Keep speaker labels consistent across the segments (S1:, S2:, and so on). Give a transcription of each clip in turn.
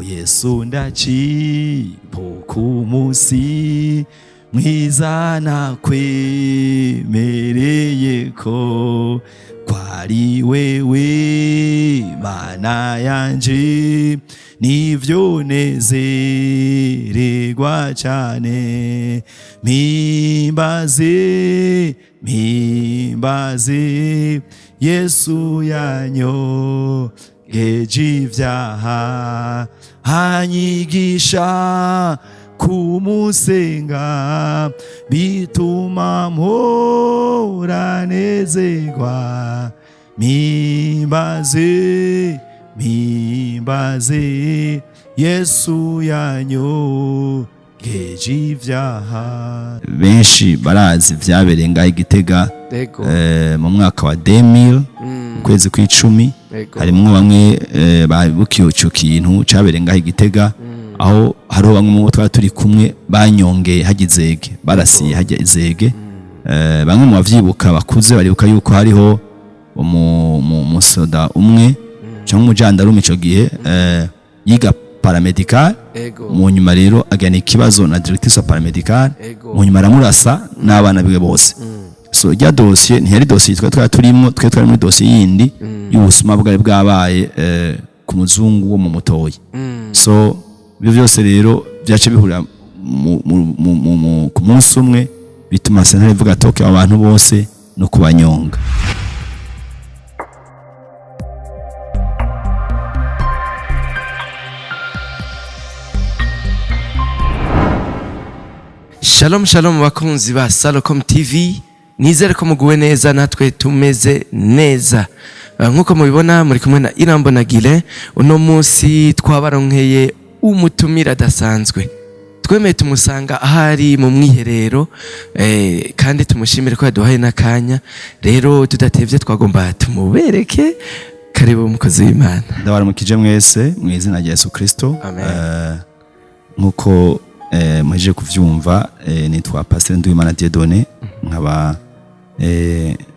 S1: Yesu ndacibuka umunsi mwiza nakwemereye ko kwari wewe Mana yanje, nivyo nezererwa cane. Mpimbaze, mpimbaze Yesu yanyogeje ivyaha, anyigisha kumusenga, bituma mpora nezerwa. Mpimbaze, mpimbaze Yesu yanyogeje ivyaha. Benshi barazi vyabereye ngaho i Gitega mu mwaka wa 2000, mu kwezi kw'icumi. Harimwo bamwe babukiye ico kintu cabereye ngaho i Gitega, aho hariho bamwe mu bo twari turi kumwe banyongeye hajya izege, barasiye hajya izege. Bamwe mu bavyibuka bakuze baribuka yuko hariho umusoda umwe cyangwa umujandarume ico gihe yiga paramedical. Mu nyuma rero agana ikibazo na directrice wa paramedical. Mu nyuma aramurasa n'abana biwe bose. So rya dosiye ntiyari dosiye twari twari turimo, twe twari muri dosiye yindi y'ubusuma bwari bwabaye ku muzungu wo mu Mutoyi. So ibyo byose rero byace bihurira ku munsi umwe, bituma sentare ivuga ati okay, abantu bose no kubanyonga.
S2: Shalom shalom bakunzi ba Salocom TV, nizere ko muguwe neza, natwe tumeze neza. Nkuko mubibona muri kumwe na Irambo na Gile. Uno munsi twabaronkeye umutumira adasanzwe, twemeye tumusanga ahari mu mwiherero, kandi tumushimire ko yaduhaye n'akanya. Rero tudatevye twagomba tumubereke. Karibu umukozi w'Imana.
S1: Ndabaramukije mwese mu izina rya Yesu Kristo.
S2: Amen.
S1: Nkuko muhejeje kuvyumva, nitwa Pasteur Nduwimana Dieudonné, nkaba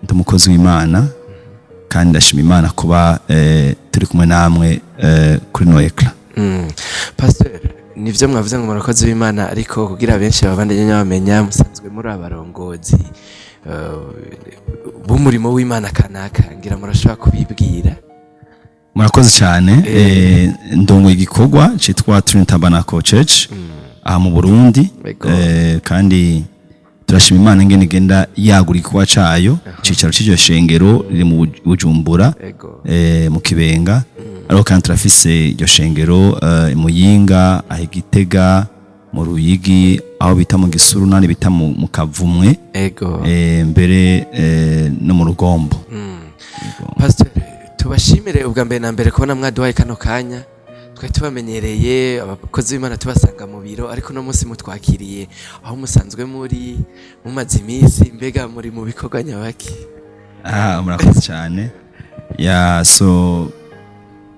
S1: ndi umukozi w'Imana, kandi ndashima Imana kuba turi kumwe namwe kuri no écran.
S2: Pasteur, nivyo mwavuze ngo murakozi w'Imana, ariko kugira benshi babandanye bamenya, musanzwe muri abarongozi b'umurimo w'Imana kanaka, ngira murashobora kubibwira.
S1: Murakoze cyane. Ndongoye igikorwa citwa Trinity Tabernacle Church aha mu Burundi. Kandi turashima Imana ingene igenda yagura igikorwa cayo. Icicaro c'iryo shengero riri mu Bujumbura, mu Kibenga, ariko kandi turafise iryo shengero i Muyinga, aho i Gitega, mu Ruyigi, aho bita mu Gisuru, n'ahandi bita mu Kavumwe, mbere no mu Rugombo.
S2: Pastor, tubashimire ubwa mbere na mbere kubona mwaduhaye kano kanya. Twari tubamenyereye abakozi b'Imana tubasanga mu biro, ariko uno munsi mutwakiriye aho musanzwe muri mumaze iminsi. Mbega muri mu bikorwa nyabaki?
S1: Ah, murakoze cyane. Ya, so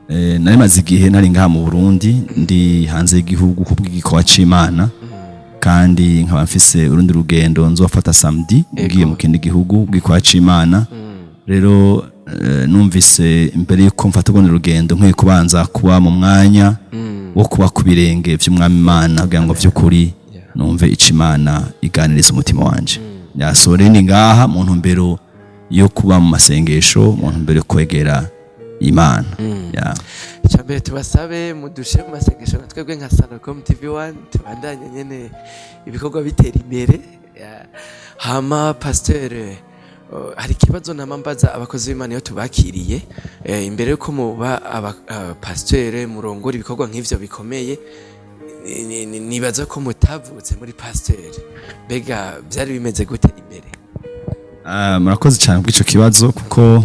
S1: nari maze igihe nari ngaha mu Burundi, ndi hanze y'igihugu kubw'igikorwa c'Imana, kandi nkaba mfise urundi rugendo nzofata samedi, ngiye mu kindi gihugu bw'igikorwa c'Imana. Rero numvise imbere yuko mfata urundi rugendo nkwiye kubanza kuba mu mwanya wo kuba ku birenge vy'Umwami Imana, kugira ngo vy'ukuri numve ico Imana iganiriza umutima wanje. Ya, so rero ni ngaha mu ntumbero yo kuba mu masengesho, mu ntumbero yo kwegera Imana. Ya.
S2: Icambere tubasabe mudushe mu masengesho na twebwe nka Salocom TV 1 tubandanye nyene ibikorwa bitera imbere. Ya. Hama Pasteur, hari ikibazo nama mbaza abakozi b'Imana iyo tubakiriye. Imbere yuko muba aba pasteur murongora ibikorwa nk'ivyo bikomeye, nibaza ko mutavutse muri pasteur. Mbega byari bimeze gute imbere?
S1: Ah, murakoze cyane kubw'ico kibazo, kuko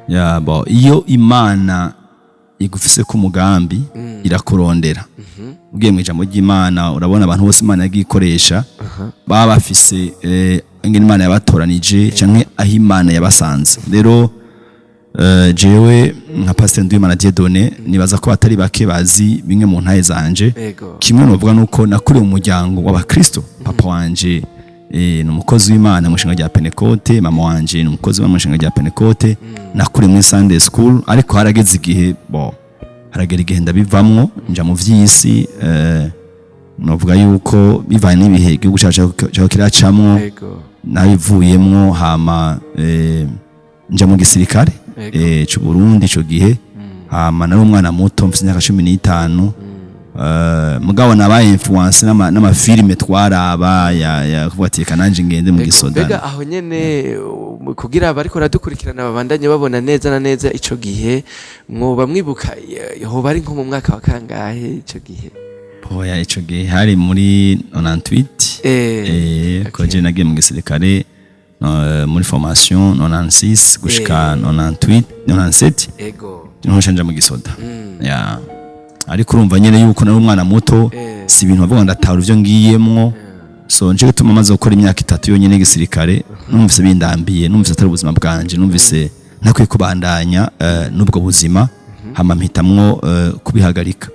S1: ya bo iyo Imana igufise ku mugambi irakurondera. Ugiye mu ijambo ry'Imana urabona abantu bose Imana yagiye ikoresha baba bafise ingene Imana yabatoranije canke aho Imana yabasanze. Rero jewe nka Pasteur Nduwimana Dieudonné, nibaza ko batari bake bazi bimwe mu ntahe zanje. Kimwe novuga nuko nakuriye mu muryango w'abakristo. Papa wanje ni umukozi w'Imana mu ishinga rya Pentecote, mama wanje ni umukozi w'Imana mu ishinga rya Pentecote. Nakuriye muri Sunday school, ariko harageze igihe bo Haragera igihe ndabivamwo, nja mu vy'isi. Novuga yuko bivanye n'ibihe igihugu cacu cako kiracamwo, nabivuyemwo, hama nja mu gisirikare c'u Burundi ico gihe. Hama nari umwana muto, mfise imyaka 15. Mugabo nabaye influence n'amafilime twaraba ya kuvuga ati: "Reka nanje ngende mu gisoda."
S2: Mbega aho nyene, kugira abariko baradukurikirana babandanye babona neza na neza ico gihe, mwoba mwibuka hoba ari nko mu mwaka wa kangahe ico gihe?
S1: Oya, ico gihe hari muri 98. Ko je nagiye mu gisirikare muri formation 96 gushika 98, 97, niho nca nja mu gisoda ya. Ariko urumva nyene yuko nari umwana muto, si ibintu bavuga ngo ndatahura ivyo ngiyemwo. So nje gutuma maze gukora imyaka 3 yonyene y'igisirikare, numvise bindambiye, numvise atari ubuzima bwanje, numvise ntakwiye kubandanya n'ubwo buzima. Hama mpitamwo kubihagarika.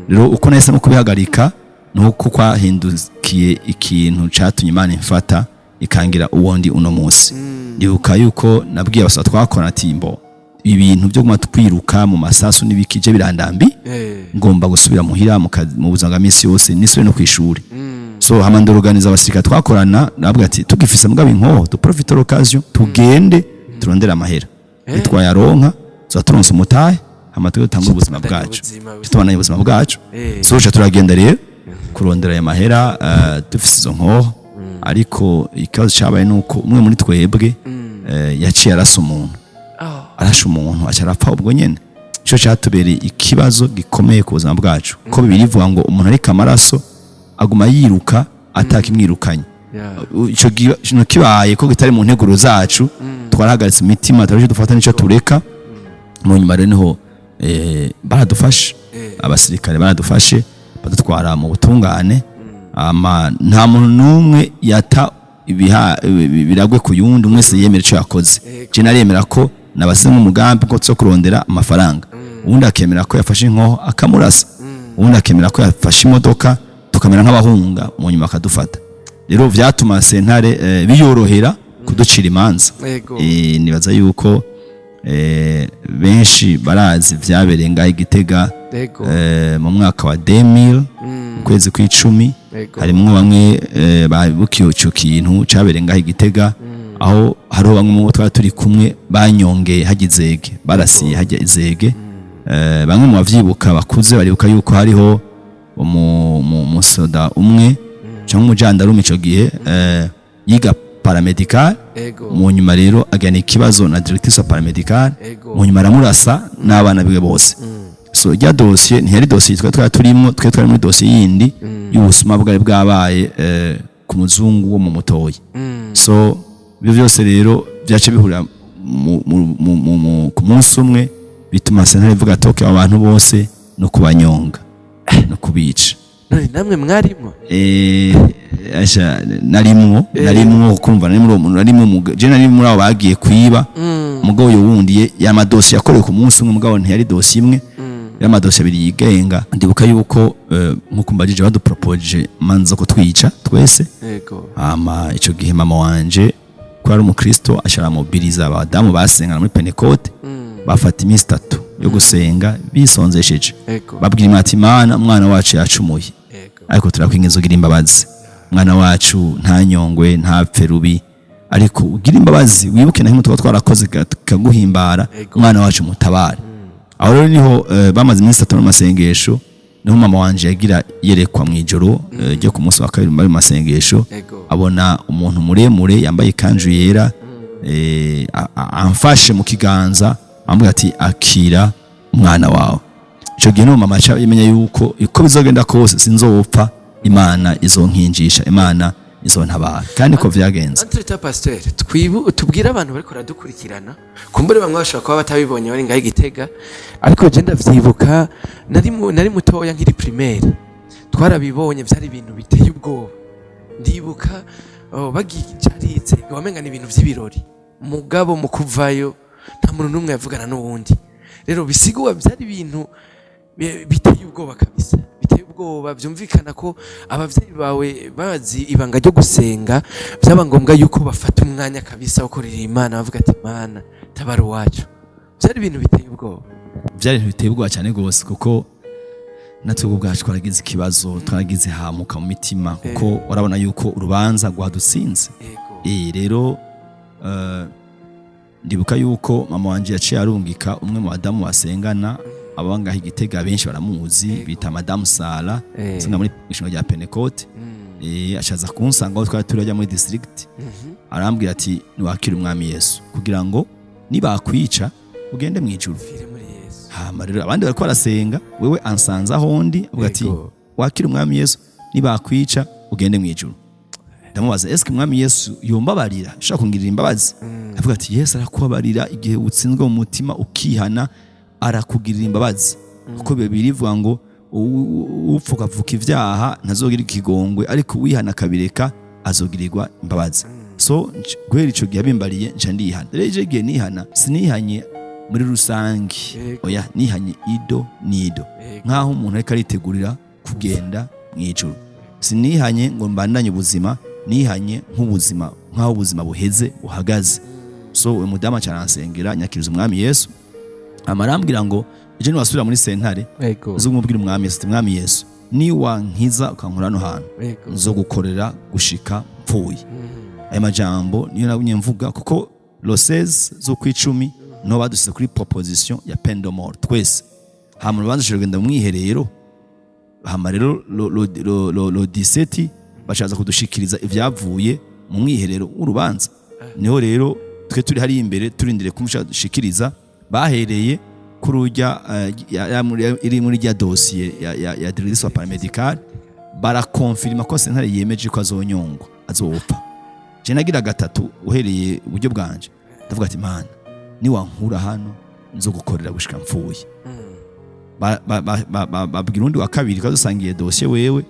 S1: Rero uko nahisemo kubihagarika nuko kwahindukiye ikintu catumye Imana imfata, ikangira uwo ndi uno munsi. Ndibuka yuko nabwiye abasaba twakorana ati: "Mbo ibintu byo guma twiruka mu masasu n'ibiki je birandambi, ngomba gusubira muhira mu buzima bwa misi yose, nisubire no kwishuri." So hama ndorganiza abasirikare twakorana, nabwo ati: "Tugifise mugabo inkoho, duprofite l'occasion, tugende turondere amahera. Nitwayaronka tuza turonse umutahe, hama tujye dutangure ubuzima
S2: Tubandanye
S1: bwacu."
S2: ubuzima.
S1: Tubandanye ubuzima bwacu. So duca turagenda rero kurondera aya mahera, dufise izo nkoho. Ariko ikibazo cabaye nuko umwe muri twebwe yaciye arasa umuntu. Arashe umuntu, aca arapfa ubwo nyene. Ico catubereye ikibazo gikomeye ku buzima bwacu, ko Bibiliya ivuga ngo umuntu ariko amaraso aguma yiruka atakimwirukanye. Ico kino kibaye ko kitari mu nteguro zacu, twarahagaritse imitima, turaje dufata nico tureka. Mu nyuma rero niho baradufashe. Abasirikare baradufashe, badutwara mu butungane. Ama nta muntu n'umwe yata ibiha biragwe ku yundi, umwe wese yemera ico yakoze. Je naremera ko nabasize umugambi ko tuzo kurondera amafaranga, uwundi akemera ko yafashe inkoho akamurasa, uwundi akemera ko yafashe imodoka tukamera nk'abahunga, mu nyuma akadufata. Rero vyatuma sentare biyorohera kuducira imanza. Nibaza yuko benshi barazi vyabereye ngaho i Gitega mu mwaka wa 2000, mu kwezi kw'icumi. Harimwo bamwe babukiye ico kintu cabereye ngaho i Gitega, aho hariho bamwe mu bo twari turi kumwe banyongeye hajya izege, barasiye hajya izege. Bamwe mu bavyibuka bakuze baribuka yuko hariho umusoda umwe cyangwa umujandarume ico gihe yiga paramédical. Mu nyuma rero agana ikibazo na directrice wa paramédical. Mu nyuma aramurasa n'abana biwe bose. So rya dosiye ntiyari dosiye twari turimo, twe twari muri dosiye yindi y'ubusuma bwari bwabaye ku muzungu wo mu Mutoyi. So ibyo byose rero byace bihurira ku munsi umwe, bituma sentare ivuga ati: "Okay, abantu bose no kubanyonga no kubica."
S2: None namwe mwarimo?
S1: Asha, narimwo, narimwo kumva nari muri uwo, nari mu je nari muri abo bagiye kwiba. Mugabo uyo wundi y'amadosiye yakorewe ku munsi umwe, mugabo ntiyari dosiye imwe, y'amadosiye abiri yigenga. Ndibuka yuko nkuko mbajije, badupropoje manza ko twica twese. Hama ico gihe mama wanje, ko ari umukristo, ashara mobiliza abadamu basengana muri Pentecôte, bafata iminsi 3 yo gusenga bisonzesheje, babwira Imana ati: "Imana, umwana wacu yacumuye, ariko turakwinginze ugira imbabazi, umwana wacu ntanyongwe, ntapfe rubi, ariko ugira imbabazi, wibuke na kimwe tuba twarakoze kaguhimbara, umwana wacu mutabare." Aho rero niho bamaze iminsi 3 mu masengesho, niho mama wanje yagira yerekwa mu ijoro ryo ku munsi wa kabiri bari mu masengesho. Abona umuntu muremure yambaye ikanzu yera, amfashe mu kiganza, ambwira ati: "Akira umwana wawe." Icyo gihe niho mama aca yamenya yuko uko bizogenda kose sinzopfa, Imana izonkinjisha, Imana izontabara, kandi ko vyagenze.
S2: Entre pasteur, twibu tubwire abantu bariko baradukurikirana, kumbure bamwe bashobora kuba batabibonye bari ngaho i Gitega, ariko je ndavyibuka, nari mutoya nkiri primaire, twarabibonye, vyari ibintu biteye ubwoba. Ndibuka, oh, bagiye carize wamenga ni ibintu vy'ibirori, mugabo mu kuvayo nta muntu n'umwe yavugana n'uwundi. Rero bisigwa byari ibintu biteye ubwoba kabisa, biteye ubwoba. Byumvikana ko abavyeyi bawe bazi ibanga ryo gusenga, byaba ngombwa yuko bafata umwanya kabisa wo kurira Imana, bavuga ati: "Imana, tabara uwacu." Byari ibintu biteye ubwoba.
S1: Byari ibintu biteye ubwoba cyane rwose, kuko natwe ubwacu twaragize ikibazo, twaragize hamuka mu mitima, kuko urabona yuko urubanza rwadutsinze. Rero ndibuka yuko mama wanje yaciye arungika umwe mu badamu basengana, aba ngaho i Gitega, benshi baramuzi, bita Madamu Sara, asenga muri ishengero rya Pentecote. Acaza kunsanga aho twari turi ajya muri district, arambwira ati: "Niwakire Umwami Yesu kugira ngo nibakwica ugende mu ijuru."
S2: Fire muri Yesu.
S1: Hama rero abandi bariko barasenga, wewe ansanze aho ndi, avuga ati: "Wakire Umwami Yesu, nibakwica ugende mu ijuru." Ndamubaza: "Eske Umwami Yesu yombabarira, ashobora kungirira imbabazi?" Avuga ati: "Yesu arakubabarira igihe utsinzwe mu mutima ukihana, arakugirira imbabazi, kuko Bibiliya ivuga ngo upfa ukavuka ibyaha ntazogira ikigongwe, ariko uwihana akabireka azogirirwa imbabazi." So guhera ico gihe abimbariye, nca ndihana. Rero ico gihe nihana, sinihanye muri rusange. Oya, nihanye ido nido, nk'aho umuntu ariko aritegurira kugenda mu ijuru. Sinihanye ngo mbandanye ubuzima, nihanye nk'ubuzima, nk'aho ubuzima buheze, buhagaze. So uyu mudamu aca aransengera, nyakiriza Umwami Yesu. Hama arambwira ngo ejo niwasubira muri sentare, uzumubwira Umwami Yesu ati: 'Mwami Yesu, niwankiza ukankura hano hantu, nzogukorera gushika mpfuye.'" Ayo majambo niyo nabonye mvuga, kuko le 16 z'ukwicumi niho badusize kuri proposition ya peine de mort twese. Hama urubanza rushobora kugenda mu mwiherero. Hama rero le 17 bashaza kudushikiriza ibyavuye mu mwiherero w'urubanza. Niho rero twe turi hari imbere turindiriye kumusha dushikiriza. Bahereye kuri urya iri muri rya dosiye ya direction paramédicale, barakonfirma ko sentare yemeje ko azonyongwa, azopfa. Je nagira gatatu uhereye uburyo bwanje, ndavuga ati: "Mana, niwankura hano nzogukorera gushika mpfuye." Babwira undi wa kabiri ko dusangiye dosiye, wewe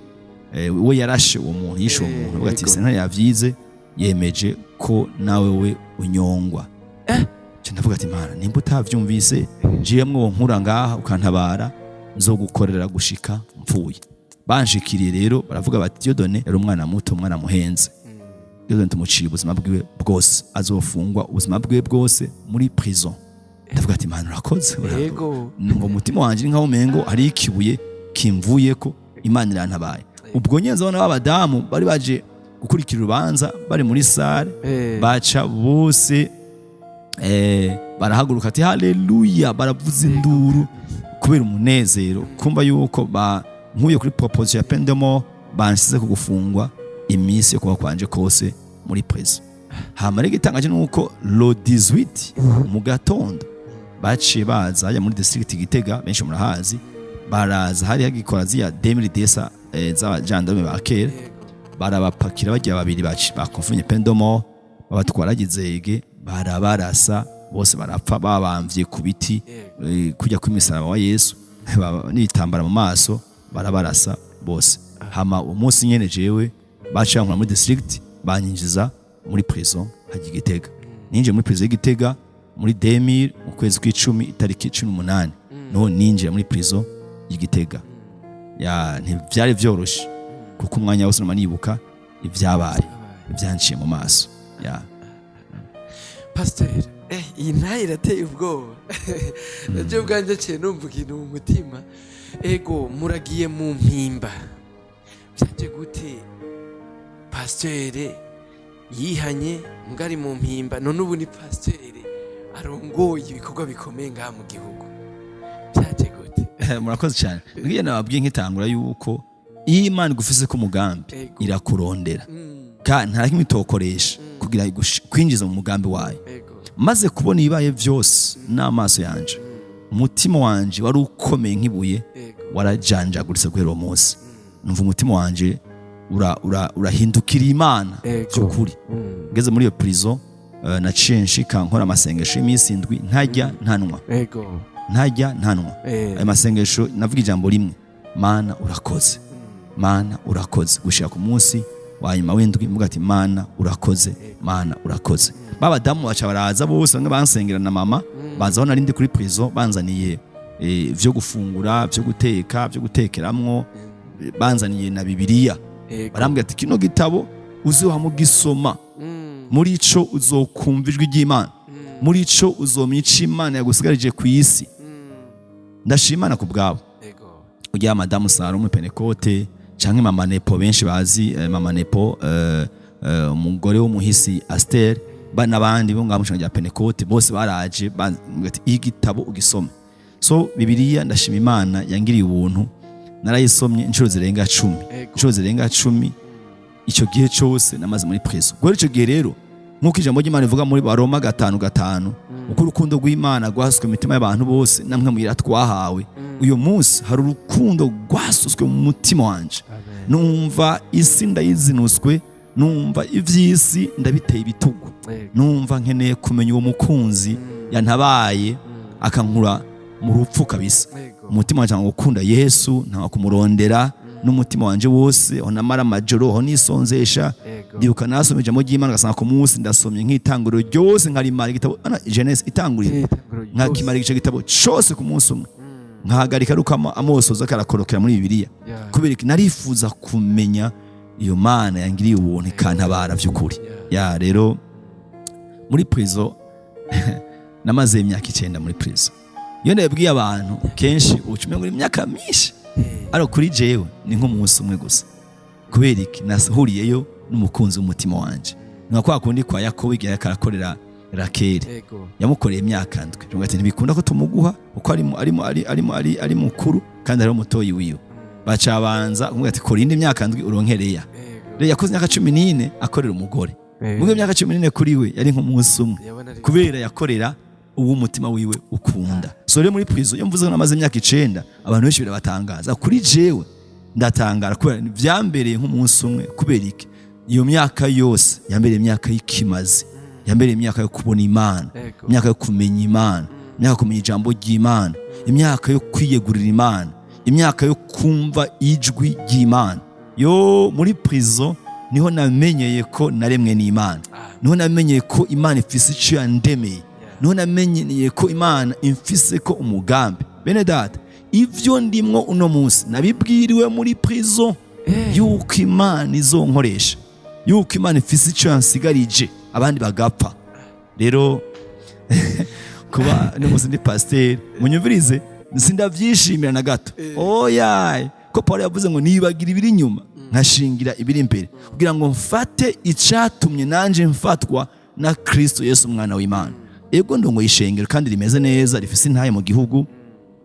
S1: we yarashe uwo muntu, yishe uwo muntu. Avuga ati: "Sentare yavyize, yemeje ko nawe we unyongwa." Nca ndavuga ati: "Mana, nimba utavyumvise, njiye mwo nkura ngaha ukantabara, nzogukorera gushika mpfuye." Banshikiriye rero baravuga bati: "Dieudonné yari umwana muto, umwana muhenze. Dieudonné tumuciye ubuzima bwiwe bwose, azofungwa ubuzima bwiwe bwose muri prison." Ndavuga ati: "Mana, urakoze." Numva umutima wanje ni nkaho umengo hari ikibuye kimvuyeko, Imana irantabaye. Ubwo nyene nzabona b'abadamu bari baje gukurikira urubanza bari muri salle, baca bose barahaguruka ati: "Haleluya!" Baravuza induru kubera umunezero, kumva yuko ba nkuye kuri proposition ya peine de mort, bansize ku gufungwa iminsi yo kuba kwanje kose muri prison. Hama rero igitangaje nuko le 18 mu gatondo baciye baza hajya muri district Gitega, benshi murahazi. Baraza hari hagikora ziya 2010 z'abajandarume ba kera, barabapakira bagira babiri bakonfirmye peine de mort, babatwara Gizege, barabarasa bose barapfa, babamvye ku biti, kujya kw'imisaraba wa Yesu, n'ibitambara mu maso, barabarasa bose. Hama uwo munsi nyene jewe baciye bankura muri district, banyinjiza muri prison hajya i Gitega. Ninjiye muri prison y'Igitega muri 2000, mu kwezi kw'icumi, itariki 18, niho ninjira muri prison y'Igitega. Ya, ntivyari vyoroshe, kuko umwanya wose numa nibuka ibyabaye, ibyanciye mu maso ya.
S2: Pasiteri, iyi ntayo irateye ubwoba. Nabyo ubwanjye aciye numva ikintu mu mutima. Ego, muragiye mu Mpimba, byaje gute? Pasiteri yihanye mbwa ari mu Mpimba, none ubu ni pasiteri arongoye ibikorwa bikomeye ngaha mu gihugu, byaje gute?
S1: Murakoze cyane. Ngiye nababwiye nkitangura yuko iyo Imana igufise ko umugambi, irakurondera, kandi nta kimwe itokoresha kugira kwinjiza mu mugambi wayo. Maze kubona ibibaye byose n'amaso yanje, umutima wanje wari ukomeye nk'ibuye, warajanjaguritse. Guhera uwo munsi numva umutima wanje urahindukira Imana by'ukuri. Ngeze muri iyo prison, naciye nshika nkora amasengesho y'iminsi 7, ntajya ntanwa, ntajya ntanwa. Ayo masengesho navuga ijambo rimwe: "Mana, urakoze, Mana, urakoze." Gushika ku munsi wa nyuma w'indwi mvuga ati: "Mana, urakoze, Mana, urakoze." Ba badamu baca baraza bose, bamwe bansengera na mama, baza aho nari ndi kuri prison, banzaniye vyo gufungura, vyo guteka, vyo gutekeramwo, banzaniye na Bibiliya. Barambwira ati: "Kino gitabo uzoha mugisoma, muri ico uzokumva ijwi ry'Imana, muri ico uzomenya ico Imana yagusigarije ku isi." Ndashimana ku bwabo. Ujya madamu Sara muri Pentecôte, canke mama Nepo benshi bazi, mama Nepo, umugore w'umuhisi Aster, ba n'abandi bo ngaho mu rya Pentecôte bose baraje bambwira ati: "Igitabo ugisome." So Bibiliya, ndashima Imana yangiriye ubuntu, narayisomye inshuro zirenga 10. Inshuro zirenga 10 icyo gihe cyose namaze muri prison. Guhera icyo gihe rero, nk'uko ijambo ry'Imana rivuga muri Baroma 5:5, uko urukundo rw'Imana rwasutswe mu mitima y'abantu bose namwe muyira twahawe, uyu munsi hari urukundo rwasutswe mu mutima wanje. Numva isi ndayizinuswe, numva ivy'isi ndabiteye ibitugu. Numva nkeneye kumenya uwo mukunzi yantabaye akankura mu rupfu kabisa. Umutima wanje gukunda Yesu, nta kumurondera n'umutima wanje wose, aho namara amajoro, aho nisonzesha. Ndibuka nasomye ijambo ry'Imana, ngasanga ku munsi ndasomye nk'itanguriro ryose, nkarimara igitabo ana Genèse, itanguriro, nkakimara igice gitabo cose ku munsi umwe, nkahagarika ari uko amosozi akarakorokera muri Bibiliya. Kubera iki? Narifuza kumenya iyo Mana yangiriye ubuntu ikantabara vy'ukuri. Ya, rero muri prison namaze imyaka 9 muri prison. Iyo ndabibwiye abantu kenshi uca umengo ni imyaka myinshi, ariko kuri jewe ni nk'umunsi umwe gusa. Kubera iki? Nahuriyeyo n'umukunzi w'umutima wanje, nka kwa kundi kwa Yakobo igihe yariko arakorera Rakeli. Yamukoreye imyaka 7. Tuvuga ati ntibikunda ko tumuguha kuko ari mukuru kandi ari umutoyi wiwe. Baca banza kumubwira ati: "Kora indi myaka 7 uronke Leya." Rero yakoze imyaka 14 akorera umugore. Muri iyo myaka 14 kuri we yari nk'umunsi umwe, kubera yakorera uwo umutima wiwe ukunda. So rero muri prison, iyo mvuze ko namaze imyaka 9, abantu benshi birabatangaza. Kuri jewe ndatangara kubera vyambereye nk'umunsi umwe. Kubera iki? Iyo myaka yose yambereye imyaka y'ikimazi, yambereye imyaka yo kubona Imana, imyaka yo kumenya Imana, imyaka yo kumenya ijambo ry'Imana, imyaka yo kwiyegurira Imana, imyaka yo kumva ijwi ry'Imana. Yo muri prison niho namenyeye ko naremwe n'Imana, niho namenyeye ko Imana ifise ico yandemeye, niho namenyeye ko Imana imfise ko umugambi. Bene data, ivyo ndimwo uno munsi nabibwiriwe muri prison, yuko Imana izonkoresha, yuko Imana ifise ico yansigarije abandi bagapfa. Rero kuba n'umunsi ndi pasiteri, munyumvirize, sindavyishimira na gato, oya, ko Paul yavuze ngo nibagira ibiri inyuma nkashingira ibiri imbere, kugira ngo mfate icatumye nanje mfatwa na Kristo Yesu umwana w'Imana. Ego, ndongo ishengero kandi rimeze neza, rifise intahe mu gihugu,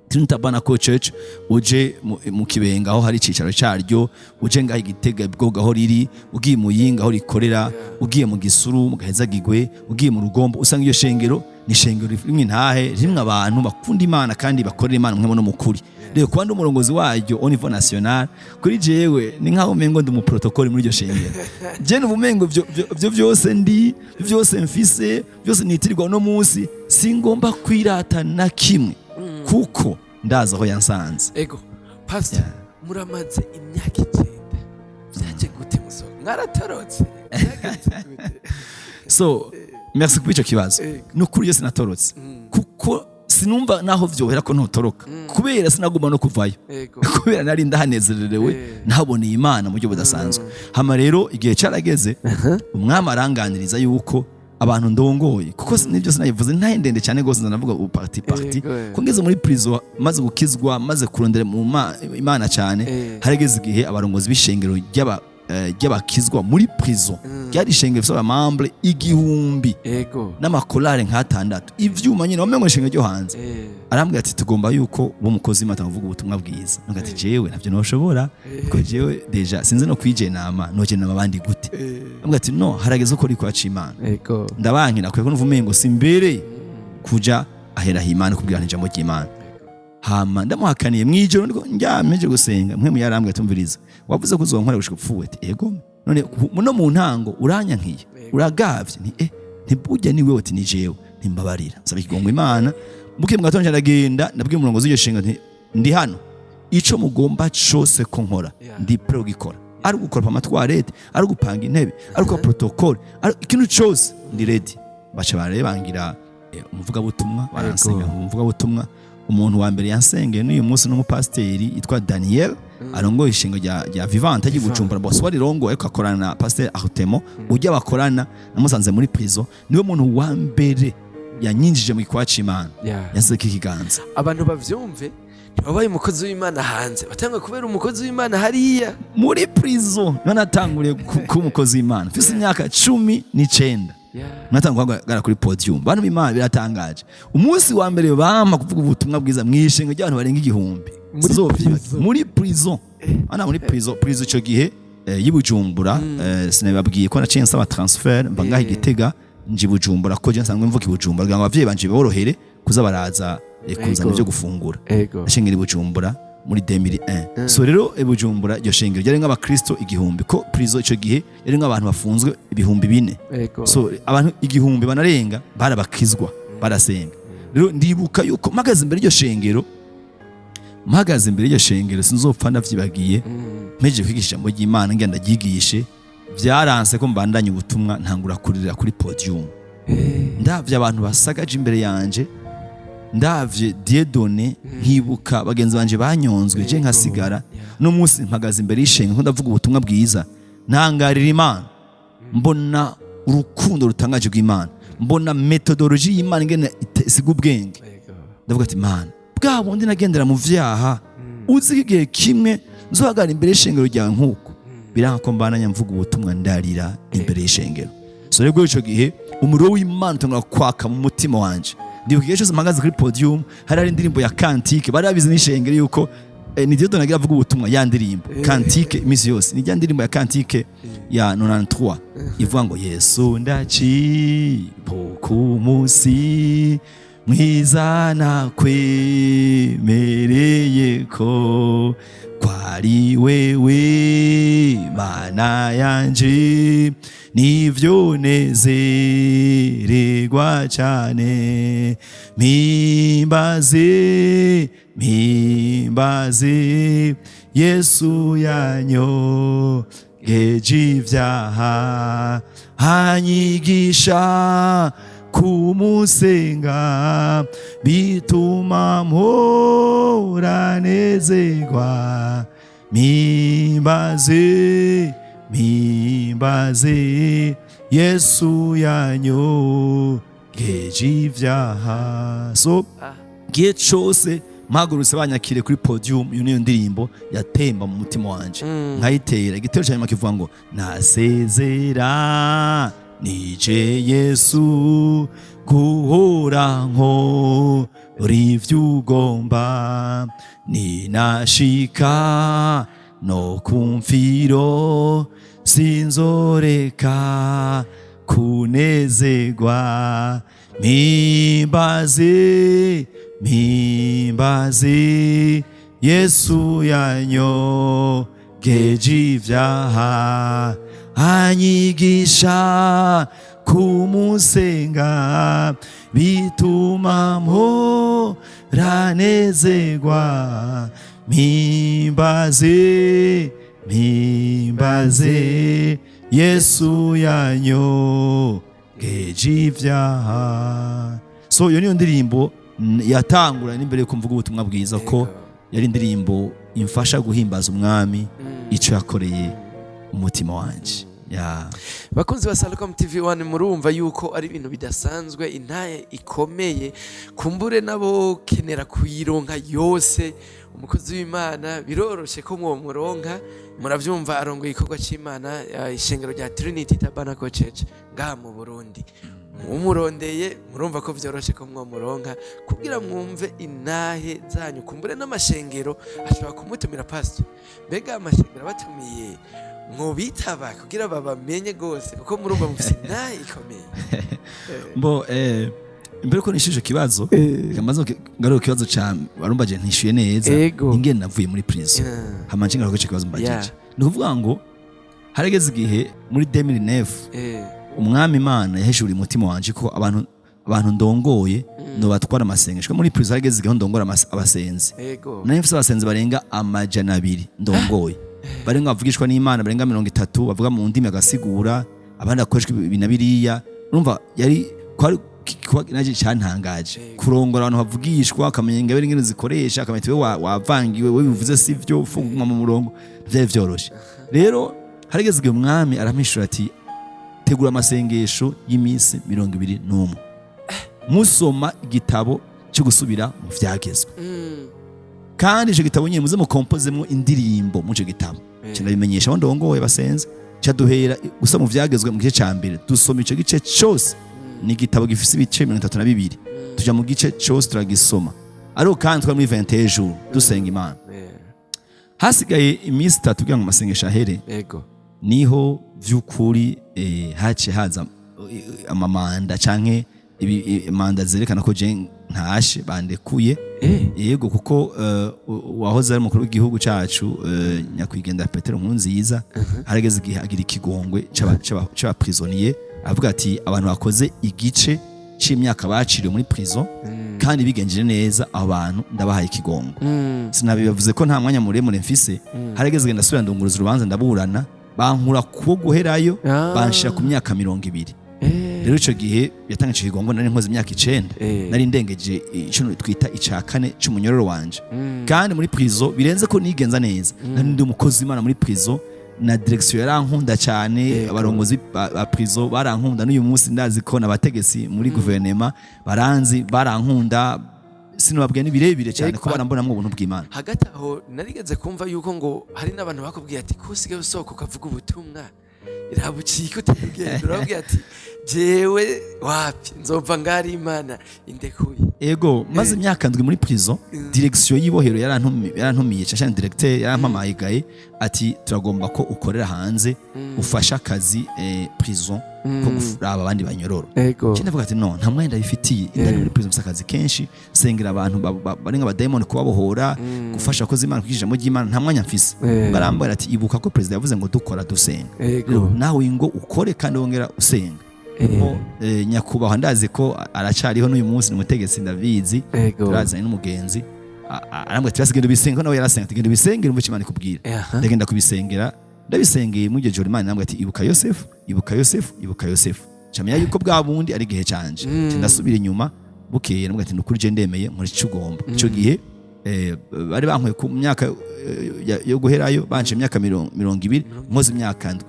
S1: Trinity Tabernacle Church. Uje mu Kibenga aho hari icicaro caryo, uje ngaho Igitega bwoga aho riri, ugiye mu Yinga aho rikorera, ugiye mu Gisuru mu Gahezagigwe, ugiye mu Rugombo, usanga iyo shengero ni ishengero rimwe intahe, rimwe abantu bakunda Imana kandi bakorera Imana mwe no mukuri. Rero kuba ndi umurongozi waryo au niveau national, kuri jewe ni nkaho umengo ndi umuprotocole muri iryo shengero. Je numva umengo ivyo vyose ndi, vyose mfise, byose nitirirwa uno munsi, singomba kwirata na kimwe kuko ndazi aho yansanze.
S2: Ego pastor, muramaze imyaka 9, byaje gute musoro? Mwaratorotse? Byagenze gute?
S1: So merci kuri icyo kibazo. Nukuri iyo sinatorotse, kuko sinumva naho vyohera ko ntotoroka, kubera sinagomba no kuvayo, kubera nari ndahanezererewe, nahaboneye Imana mu buryo budasanzwe. Hama rero igihe carageze, umwami aranganiriza yuko abantu ndongoye, kuko nibyo sinabivuze ntaye ndende cyane rwose, ndanavuga ubu partie partie. Ko ngeze muri prison, maze gukizwa, maze kurondera mu Imana cyane, harageze igihe abarongozi b'ishengero ry'abakizwa muri prison, ryari ishengero rifise abamembres 1000 n'amakorale nk'atandatu, ivyuma nyine wamengo ishengero ryo hanze. Arambwira ati: "Tugomba yuko uba umukozi w'Imana uvuga ubutumwa bwiza." Nubwo ati: "Jewe ntabyo noshobora, kuko jewe déjà sinzi no kwijenama, nojenama abandi gute?" Arambwira ati: "No, harageze ko uriko waca Imana." Ndabankira kubera ko numva umengo simbereye kuja ahera Imana kubwira ijambo ry'Imana. Hama ndamuhakaniye mwijoro ndiko ndyamye gusenga, mwe muyarambwira: "Tumviriza, wavuze ko uzonkora gushika upfuwe." Ati: "Ego." "None no mu ntango uranyankiye, uragavye." Nti: "Eh, ntibujya ni wewe." Ati: "Ni jewe." Ntimbabarira, nsaba ikigongo Imana. Buke mu gatondo ndagenda, ndabwira umurongozi w'iryo shinga nti: "Ndi hano, ico mugomba cose ko nkora, ndi prêt gukora, ari gukoropa amatoilettes, ari gupanga intebe, ari gukora protocole, ari ikintu cose, ndi ready." Baca barebangira umuvugabutumwa, baransenga umuvugabutumwa. Umuntu wa mbere yansengeye n'uyu munsi n'umupasiteri yitwa Daniel, arongoye ishingo rya Vivante ry'i Bujumbura. Bose warirongoye, ariko akorana na Pasiteri Arutemo ujya bakorana. Namusanze muri prison, niwe muntu wa mbere yanyinjije mu gikorwa c'Imana, yansizeko ikiganza.
S2: Abantu bavyumve. Wabaye umukozi w'Imana hanze, watangwa kubera umukozi w'Imana hariya?
S1: Muri prison niho natanguriye kuba umukozi w'Imana, mfise imyaka 19. Natangwa guhagarara kuri podium. Bantu b'Imana, biratangaje, umunsi wa mbere bampa kuvuga ubutumwa bwiza mu ishengo ry'abantu barenga 1000.
S2: Muri
S1: Sinzovyibagira.
S2: prison.
S1: Muri prison. Ana muri prison ico gihe y'i Bujumbura, sinababwiye ko naciye nsaba transfert mba ngaha i Gitega nje i Bujumbura, ko je nsanzwe mvuka i Bujumbura, kugira ngo abavyeyi banje biborohere kuza baraza kuzana ivyo gufungura. Nashengera i Bujumbura muri 2001. So rero i Bujumbura iryo shengero ryari nk'abakristo 1000, ko prison ico gihe yari nk'abantu bafunzwe 4000. So abantu 1000 banarenga barabakizwa, barasenga. Rero ndibuka yuko mpagaze imbere y'iryo shengero, mpagaze imbere y'iryo shengero, sinzopfa ndavyibagiye, mpejeje kwigisha ijambo ry'Imana, ngenda ryigishe, vyaranse ko mbandanya ubutumwa, ntangura kurira kuri podium. Ndavye abantu basagaje imbere yanje, ndavye Dieudonné, nkibuka bagenzi banje banyonzwe, je nkasigara. No munsi mpagaze imbere y'ishengero ndavuga ubutumwa bwiza, ntangarira Imana, mbona urukundo rutangaje rw'Imana, mbona méthodologie y'Imana ingene isiga ubwenge. Ndavuga ati: "Mana, bwa bundi nagendera mu vyaha, uzi ko igihe kimwe nzohagarara imbere y'ishengero ryawe nk'uko." Biranga ko mbandanya mvuga ubutumwa, ndarira imbere y'ishengero. So rero ico gihe umuriro w'Imana utangura kwaka mu mutima wanje. Ndibuka igihe cyose mpagaze kuri podium hari indirimbo ya cantique, bari babizi n'ishengero yuko ni Dieudonné agira avuga ubutumwa, ya ndirimbo cantique iminsi yose, ni ya ndirimbo ya cantique ya 93 ivuga ngo: "Yesu ndacibuka umunsi mwiza nakwemereye ko kwari wewe Mana yanje, nivyo nezererwa cyane, mpimbaze, mpimbaze Yesu yanyogeje ibyaha, anyigisha kumusenga, bituma mpora nezerwa, mpimbaze, mpimbaze Yesu yanyogeje ibyaha." So gihe cose mpagurutse banyakire kuri podium, iyo niyo ndirimbo yatemba mu mutima wanje, nkayitera. Igitero cya nyuma kivuga ngo: "Nasezera nije Yesu guhora nkora ivyo ugomba, ninashika no kumfiro sinzoreka kunezerwa, mpimbaze, mpimbaze Yesu yanyogeje ivyaha, anyigisha kumusenga, bituma mpora nezerwa, mpimbaze, mpimbaze Yesu yanyogeje ivyaha." So iyo niyo ndirimbo yatangura n'imbere yuko mvuga ubutumwa bwiza, ko yari indirimbo imfasha guhimbaza Umwami ico yakoreye umutima wanje ya.
S2: Bakunzi ba Salcom TV 1, murumva yuko ari ibintu bidasanzwe, intaye ikomeye. Kumbure nabo kenera kuyironka yose, umukozi w'Imana biroroshe ko mwomuronka. Muravyumva, arongoye igikorwa c'Imana, ishengero rya Trinity Tabernacle Church ngaha mu Burundi. Umurondeye murumva ko vyoroshe ko mwomuronka kugira mwumve intahe zanyu. Kumbure n'amashengero ashobora kumutumira. Pastor, mbega amashengero abatumiye mwobitaba kugira babamenye gose? Kuko murumva mufise intahe ikomeye.
S1: Mbo imbere ko nishuje ikibazo, kamaze ngaruka ikibazo ca warumbaje ntishuye neza, ingene navuye muri prison. Hama nce ngaruka ico kibazo mbajije. Ni ukuvuga ngo harageze igihe muri 2009, Umwami Imana yahishuriye umutima wanje ko abantu ndongoye nobatwara amasengesho. Muri prison harageze igihe ndongora abasenzi. Nari mfise abasenzi barenga 200 ndongoye, barenga bavugishwa n'Imana, barenga 30 bavuga mu ndimi agasigura, abandi bakoreshwa ibi na biriya. Urumva yari kwari kuba naje cyantangaje kurongora abantu bavugishwa, akamenya ingabire ingene zikoresha, akamenya ati: "We wavangiwe, we bivuze sivyo, ufungwa mu murongo." Vyari vyoroshe. Rero harigeze igihe Umwami arampishura ati: "Tegura amasengesho y'iminsi 21, musoma igitabo cyo gusubira mu vyagezwe." Kandi ico gitabo nyene muze mukompozemwo indirimbo mu ico gitabo. Nca ndabimenyesha abo ndongoye basenze, ca duhera gusa mu Vyagezwe mu gice ca mbere, dusoma ico gice cose. Ni igitabo gifise ibice 32. Tuja mu gice cose turagisoma, ariko kandi twari muri 21 jours dusenga Imana. Hasigaye iminsi 3 kugira ngo amasengesho ahere, niho vy'ukuri haciye haza amamanda canke manda zerekana ko je ntashe, bandekuye. Yego, kuko uwahoze ari umukuru w'igihugu cacu, nyakwigendera Petero Nkurunziza, harageze igihe agira ikigongwe c'aba prisonnier, avuga ati abantu bakoze igice c'imyaka baciriwe muri prison kandi bigenjeje neza, abo bantu ndabahaye ikigongwe. Sinabibavuze ko nta mwanya muremure mfise. Harageze igihe ndasubira ndunguruza urubanza, ndaburana, bankura kuwo guherayo, banshira ku myaka 20. Rero ico gihe yatanga ico kigongwe nari nkoze imyaka 9. Nari ndengeje ico twita ica kane c'umunyororo wanje. Kandi muri prison, birenze ko nigenza neza, nari ndi umukozi w'Imana muri prison, na direction yarankunda cyane. Abarongozi ba prison barankunda. N'uyu munsi ndazi ko n'abategetsi muri guverinema baranzi, barankunda. Sinobabwiye ni birebire cyane, ko barambonamwo ubuntu bw'Imana.
S2: Hagati aho narigeze kumva yuko ngo hari n'abantu bakubwiye ati ko usigaye usohoka ukavuga ubutumwa, irabucika utugenda, urababwira ati jewe wapi, nzova ngari Imana indekuye.
S1: Ego, maze imyaka 7 muri prison, direction y'ibohero yarantumiye, cyane directeur yarampamagaye ati turagomba ko ukorera hanze, ufasha akazi prison ko kuraba abandi banyororo. Nca ndavuga ati no, nta mwanya ndabifitiye. Indani muri prison mfise akazi kenshi, sengera abantu bari nk'abadayimoni, kubabohora, gufasha abakozi Imana kwigisha ijambo ry'Imana, nta mwanya mfise. Barambwira ati ibuka ko perezida yavuze ngo dukora dusenga. Rero nawe ngo ukore kandi wongera usenga. Ko nyakubahwa, ndazi ko aracariho n'uyu munsi, ni umutegetsi, ndabizi. Turazanye n'umugenzi. Arambwira ati basi genda ubisenge, ko nawe yarasenga, ati genda ubisengere umve icyo Imana ikubwira. Ndagenda kubisengera, ndabisengeye muri iryo joro, Imana irambwira ati ibuka Yosefu, ibuka Yosefu, ibuka Yosefu. Camenya yuko bwa bundi ari igihe canje. Nca ndasubira inyuma. Bukeye ndamubwira ati nukuri je ndemeye, nkora icyo ugomba. Ico gihe bari bankuye ku myaka yo guherayo, banje imyaka 20, nkoze imyaka 7.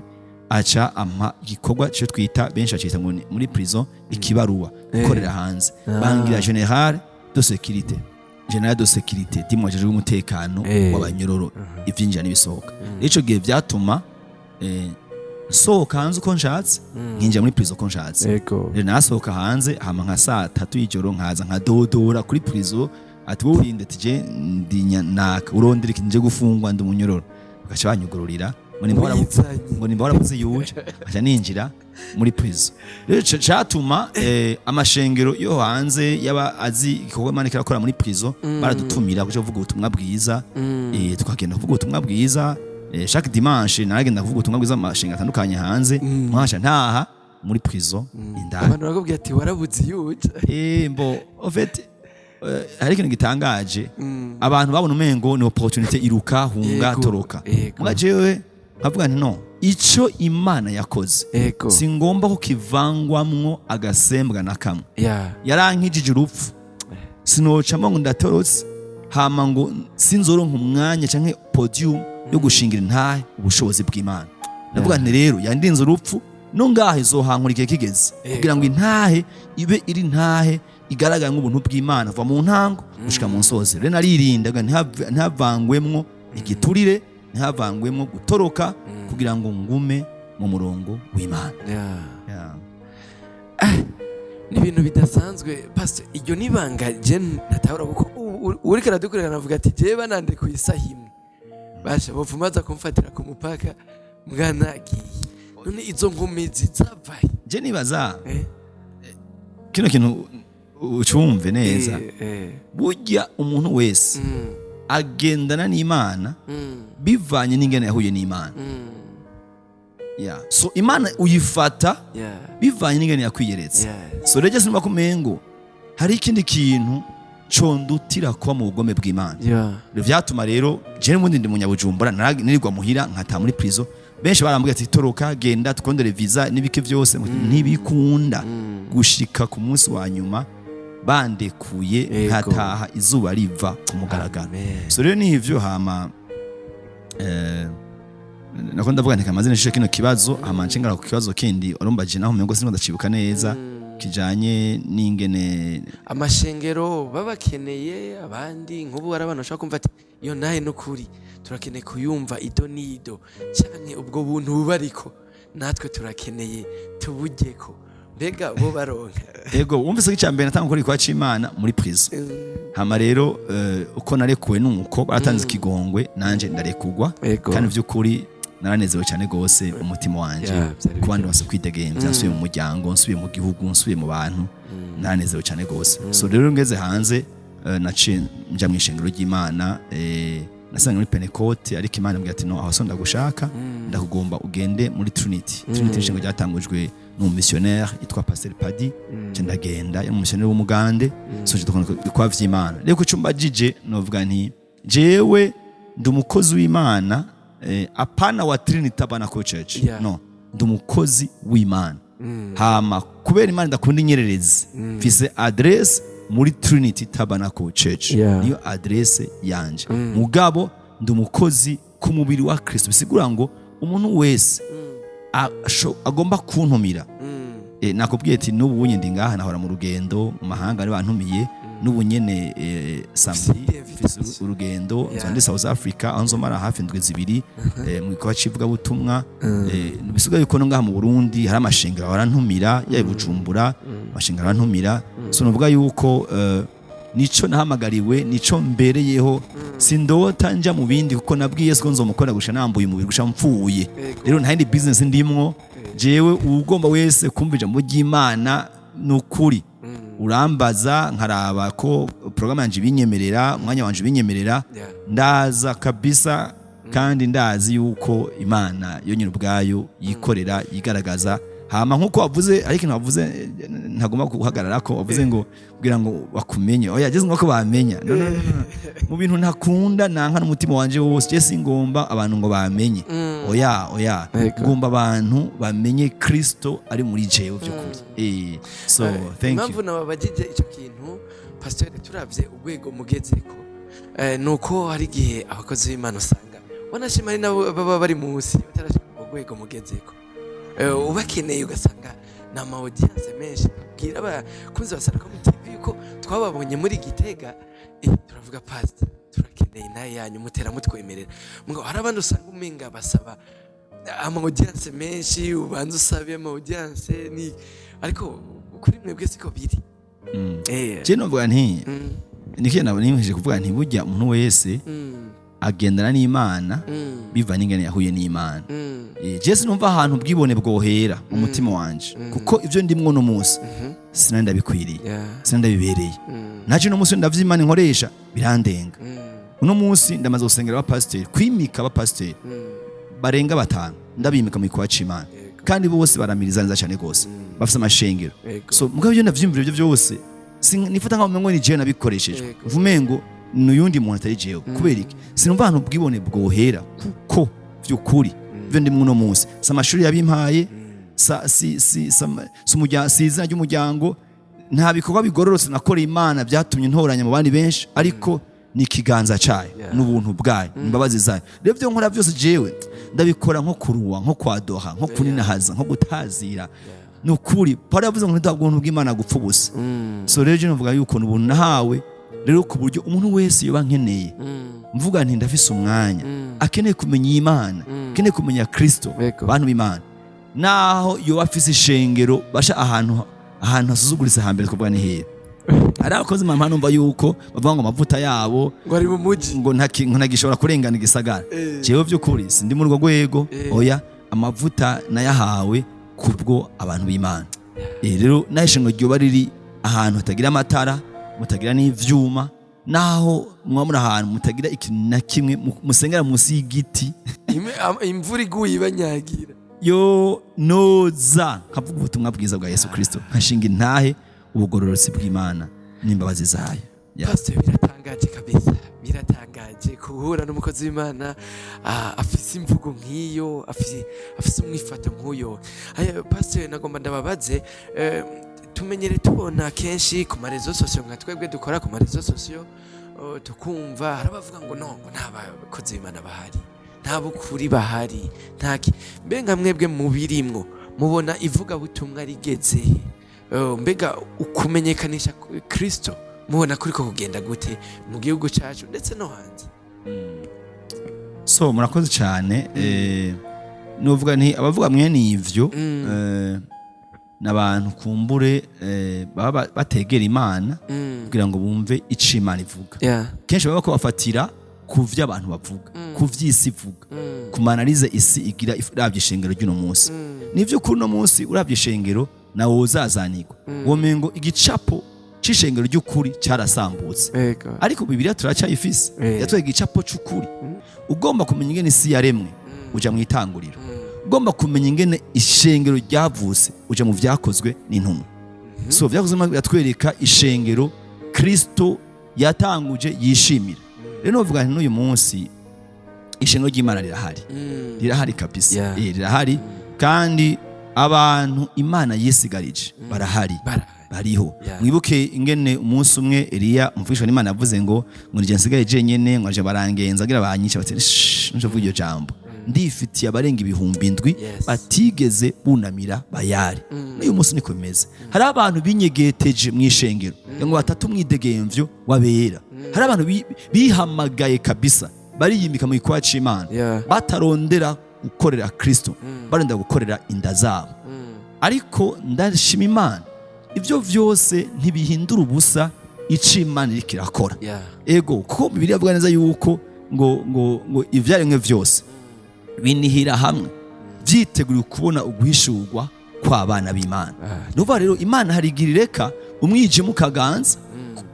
S1: Aca ampa igikorwa cyo twita, benshi bacita ngo ni muri prison ikibaruwa, gukorera hanze. Bangira général de sécurité, général de sécurité dimwajejwe umutekano w'abanyororo, ivyinjira n'ibisohoka. Ico gihe vyatuma nsohoka hanze uko nshatse, nkinjira muri prison uko nshatse. Rero nasohoka hanze, hama nka saa 3 y'ijoro nkaza nkadodora kuri prison, ati wowe urinde? Ati je ndi naka, urondera iki? Nje gufungwa, ndi umunyororo. Bagaca banyugururira ngo nimba
S2: Wizanye.
S1: ngo nimba warabuze yuje, nkaca ninjira muri prison. Rero ico catuma amashengero yo hanze yaba azi igikorwa Imana kirakora muri prison, baradutumira kuja kuvuga ubutumwa bwiza. Tukagenda kuvuga ubutumwa bwiza. Chaque dimanche naragenda kuvuga ubutumwa bwiza mu mashengero atandukanye hanze, nkasha ntaha muri prison indani.
S2: Abantu bakubwira ati warabuze iyo uja.
S1: Mbo en fait hari ikintu gitangaje, abantu babona umengo ni opportunité, iruka, hunga, toroka. Muga jewe nkavuga nti no, ico Imana yakoze singomba ko kivangwamwo agasembwa na kamwe. Yarankijije urupfu, sinocamo ngo ndatorotse, hama ngo sinzoronka umwanya canke podium yo gushingira intahe ubushobozi bw'Imana. Ndavuga nti rero yandinze urupfu, no ngaho izohankura igihe kigeze, kugira ngo intahe ibe iri ntahe igaragara nk'ubuntu bw'Imana kuva mu ntango gushika mu nsozi. Rero naririnda ngo ntihavangwemwo igiturire, ntihavangwemwo gutoroka, kugira ngo ngume mu murongo w'Imana. Yeah.
S2: Ni ibintu bidasanzwe, pastor. Iryo nibanga je ntatahura, kuko uriko aradukurikirana avuga ati jewe banandekuye isaha imwe, basha bopfuma baza kumfatira ku mupaka mwanagiye. None izo nkomezi zavahe?
S1: Je nibaza kino kintu ucumve neza. Burya umuntu wese agendana n'Imana bivanye n'ingene yahuye n'Imana. Yeah. So Imana uyifata bivanye n'ingene yakwiyeretse. So rero sinumva ko umengo hari ikindi kintu condutira kuba mu bugome bw'Imana. Rero vyatuma rero je n'ubundi ndi munyabujumbura, nirirwa muhira, nkata muri prison. Benshi barambwira ati toroka, genda tukondere visa n'ibiki vyose. Ntibikunda. Gushika ku munsi wa nyuma bandekuye, nkataha izuba riva ku mugaragaro.
S2: Amen.
S1: So rero ni ivyo. Hama nako ndavuga nti kamaze nishishe kino kibazo, hama nce ngaruka ku kibazo kindi warumbaje, naho umengo siniko ndacibuka neza. Kijanye n'ingene
S2: Amashengero babakeneye, abandi nk'ubu hari abantu bashobora kumva ati: "Iyo nahe n'ukuri turakeneye kuyumva ido n'ido, canke ubwo buntu bubariko natwe turakeneye tubujyeko." Mbega bo baronka?
S1: Ego, wumvise ko icya mbere natanga gukora igikorwa c'Imana muri prison. Hama rero uko narekuwe nuko baratanze ikigongwe, nanje ndarekugwa. Kandi vy'ukuri naranezerewe cyane gose umutima wanje
S2: Ya, vyari
S1: kuba ndonse kwidegemvya, nsubiye mu muryango, nsubiye mu gihugu, nsubiye mu bantu. Naranezerewe cyane gose. So rero ngeze hanze, naciye nja mu ishengero ry'Imana, nasanga muri Pentecote, ariko Imana imbwira ati: "No, aho so ndagushaka, ndakugomba ugende muri Trinity." Trinity, ishengero ryatangujwe n'umumissionnaire yitwa Pasteur Padi. Nca ndagenda, yari umumissionnaire w'umugande. So nca dukora ibikorwa vy'Imana. Rero kuco mbajije, novuga nti jewe ndi umukozi w'Imana, apana wa Trinity Tabernacle Church. No, ndi umukozi w'Imana. Hama kubera Imana ndakunda inyererezi, mfise adresse muri Trinity Tabernacle Church. Niyo adresse yanje. Mugabo ndi umukozi ku mubiri wa Kristo, bisigura ngo umuntu wese agomba kuntumira, nakubwiye ati n'ubu bunye ndi ngaha, nahora mu rugendo mu mahanga, ari bantumiye. N'ubu nyene samedi
S2: Ufite
S1: mfise urugendo, nzoba ndi South Africa, aho nzomara hafi indwi 2 mu gikorwa c'ivugabutumwa. Bisigaye yuko no ngaha mu Burundi hari amashengero barantumira, yaba i Bujumbura amashengero barantumira. So nuvuga yuko nico nahamagariwe, nico mbereyeho. Sindota nja mu bindi, kuko nabwiye Yesu ko nzomukora gusha nambuye umubiri, gusha mpfuye. Rero nta yindi business ndimwo jewe. Ugomba wese kumva ijambo ry'Imana, ni ukuri urambaza, nkaraba ko programme yanje ibinyemerera, umwanya wanje ubinyemerera, ndaza kabisa. Kandi ndazi yuko Imana yo nyine ubwayo yikorera, yigaragaza. Hama nkuko wavuze, ariko ikintu wavuze ntagomba guhagarara ko wavuze ngo kugira ngo bakumenye, oya, ageze ngo ko bamenya. No, no, no, no. Mu bintu ntakunda, nanka n'umutima wanje wose, je singomba abantu ngo bamenye, oya, oya. Ngomba abantu bamenye Kristo ari muri jewe by'ukuri. So thank you.
S2: Impamvu nababajije icyo kintu, pasiteri, turavye urwego mugezeko, ni uko hari igihe abakozi b'Imana usanga wanashima ari nabo baba bari munsi batarashika ku rwego mugezeko. Ubakeneye ugasanga ni ama audience menshi. Tubwira abakunzi ba Saracom TV yuko twababonye muri Gitega, turavuga: "Pastor, turakeneye naye yanyu." Mutera mutwemerera. Mugabo hari abandi usanga umenga basaba ama audience menshi, ubanza usabe ama audience ni, ariko kuri mwebwe siko biri.
S1: Je novuga nti niki nabonye kuvuga nti burya umuntu wese agendana n'Imana biva n'ingene yahuye n'Imana. Je sinumva ahantu ubwibone bwohera mu mutima wanje, kuko ivyo ndimwo no munsi sinari ndabikwiriye, sinari ndabibereye. Naje no munsi ndavye Imana inkoresha birandenga. Uno munsi ndamaze gusengera abapasiteri, kwimika abapasiteri barenga batanu, ndabimika mu gikorwa c'Imana. Kandi bose baramiriza neza cyane gose, bafise amashengero. So mugabo ibyo ndavyumvira, ibyo byose nifata nkaho umengo ni jewe nabikoresheje. Mvume ngo ni uyundi muntu atari jewe. Kubera iki? Sinumva ahantu ubwibone bwohera, kuko vy'ukuri byo ndimwo uno munsi si amashuri yabimpaye, si izina ry'umuryango, nta bikorwa bigororotse nakoreye Imana byatumye ntoranya mu bandi benshi, ariko ni ikiganza cayo n'ubuntu bwayo, imbabazi zayo. Rero ibyo nkora byose jewe ndabikora nko kuruwa, nko kwadoha, nko kuninahaza, nko gutazira. Ni ukuri Pawulo yavuze ngo ntiduhabwe ubuntu bw'Imana gupfa ubusa. So rero je novuga yuko ni ubuntu nahawe rero, ku buryo umuntu wese yoba nkeneye, mvuga nti ndafise umwanya, akeneye kumenya Imana, akeneye kumenya Kristo, bantu b'Imana, naho yoba afise ishengero basha ahantu hasuzuguritse, hambere twavuga ni hehe? Hari abakozi mama numva yuko bavuga ngo amavuta yabo
S2: ngo ari mu muji,
S1: ngo ntagishobora kurengana igisagara. Jewe by'ukuri sindi muri urwo rwego. Oya, amavuta nayahawe kubwo abantu b'Imana. Rero naho ishengo ryoba riri ahantu hatagira amatara, mutagira n'ivyuma, naho muba muri ahantu mutagira ikintu na kimwe, musengera munsi y'igiti,
S2: Imvura iguye ibanyagira.
S1: Yo noza nkavuga ubutumwa bwiza bwa Yesu Kristo, nkashinga intahe ubugororotsi bw'Imana n'imbabazi zayo. Yeah.
S2: Pastor, biratangaje kabisa, biratangaje guhura n'umukozi w'Imana afise imvugo nk'iyo, afise umwifato nk'uyo. Aya, Pastor, nagomba ndababaze, tumenyere tubona kenshi ku ma réseaux sociaux, nka twebwe dukora ku ma réseaux sociaux, tukumva hari abavuga ngo no, ngo nta bakozi b'Imana bahari, nta bukuri bahari, nta ki. Mbe nka mwebwe mubirimwo, mubona ivugabutumwa rigeze he? Mbega ukumenyekanisha Kristo mubona kuriko kugenda gute mu gihugu cyacu ndetse no hanze?
S1: So murakoze cyane. Nuvuga nti abavuga mwene ivyo n'abantu kumbure baba bategera Imana kugira ngo bumve ico Imana ivuga. Kenshi baba ko bafatira ku vyo abantu bavuga, ku vy'isi ivuga, ku ma analyse isi igira uravye ishengero ry'uno munsi. Nivyo, kuri uno munsi uravye ishengero nawe wozazanirwa, womengo igicapo c'ishengero ry'ukuri cyarasambutse. Ariko Bibiliya turacyayifise. Yatwereka igicapo c'ukuri. Ugomba kumenya ingene isi yaremwe, uja mu Itanguriro. Ugomba kumenya ingene ishengero ryavutse, uja mu Vyakozwe n'Intumwa. So Vyakozwe n'Intumwa yatwereka ishengero Kristo yatanguje yishimira. Rero novuga nti n'uyu munsi ishengero ry'Imana rirahari, rirahari kabisa. Rirahari kandi abantu Imana yisigarije barahari.
S2: Barahari.
S1: Bariho. Mwibuke ingene umunsi umwe Eliya umvishwa n'Imana yavuze ngo nije nsigaye jenyene, ngo aje barangenza agira banyica, bati: "Shh, ntuvuge iryo jambo, ndifitiye abarenga 7000 batigeze bunamira Bayari." N'uyu munsi niko bimeze. Hari abantu binyegeteje mu ishengero ngo batatu umwidegemvyo wabera. Hari abantu bihamagaye kabisa, bariyimika mu gikorwa c'Imana, batarondera gukorera Kristo, barondera gukorera inda zabo. Ariko ndashima Imana, ibyo vyose ntibihindura ubusa ico Imana iriko irakora. Ego, kuko Bibiliya ivuga neza yuko ngo ivyaremwe vyose binihira hamwe vyiteguriye kubona uguhishurwa kw'abana b'Imana. Nuvuga rero Imana hari igihe ireka umwijima ukaganza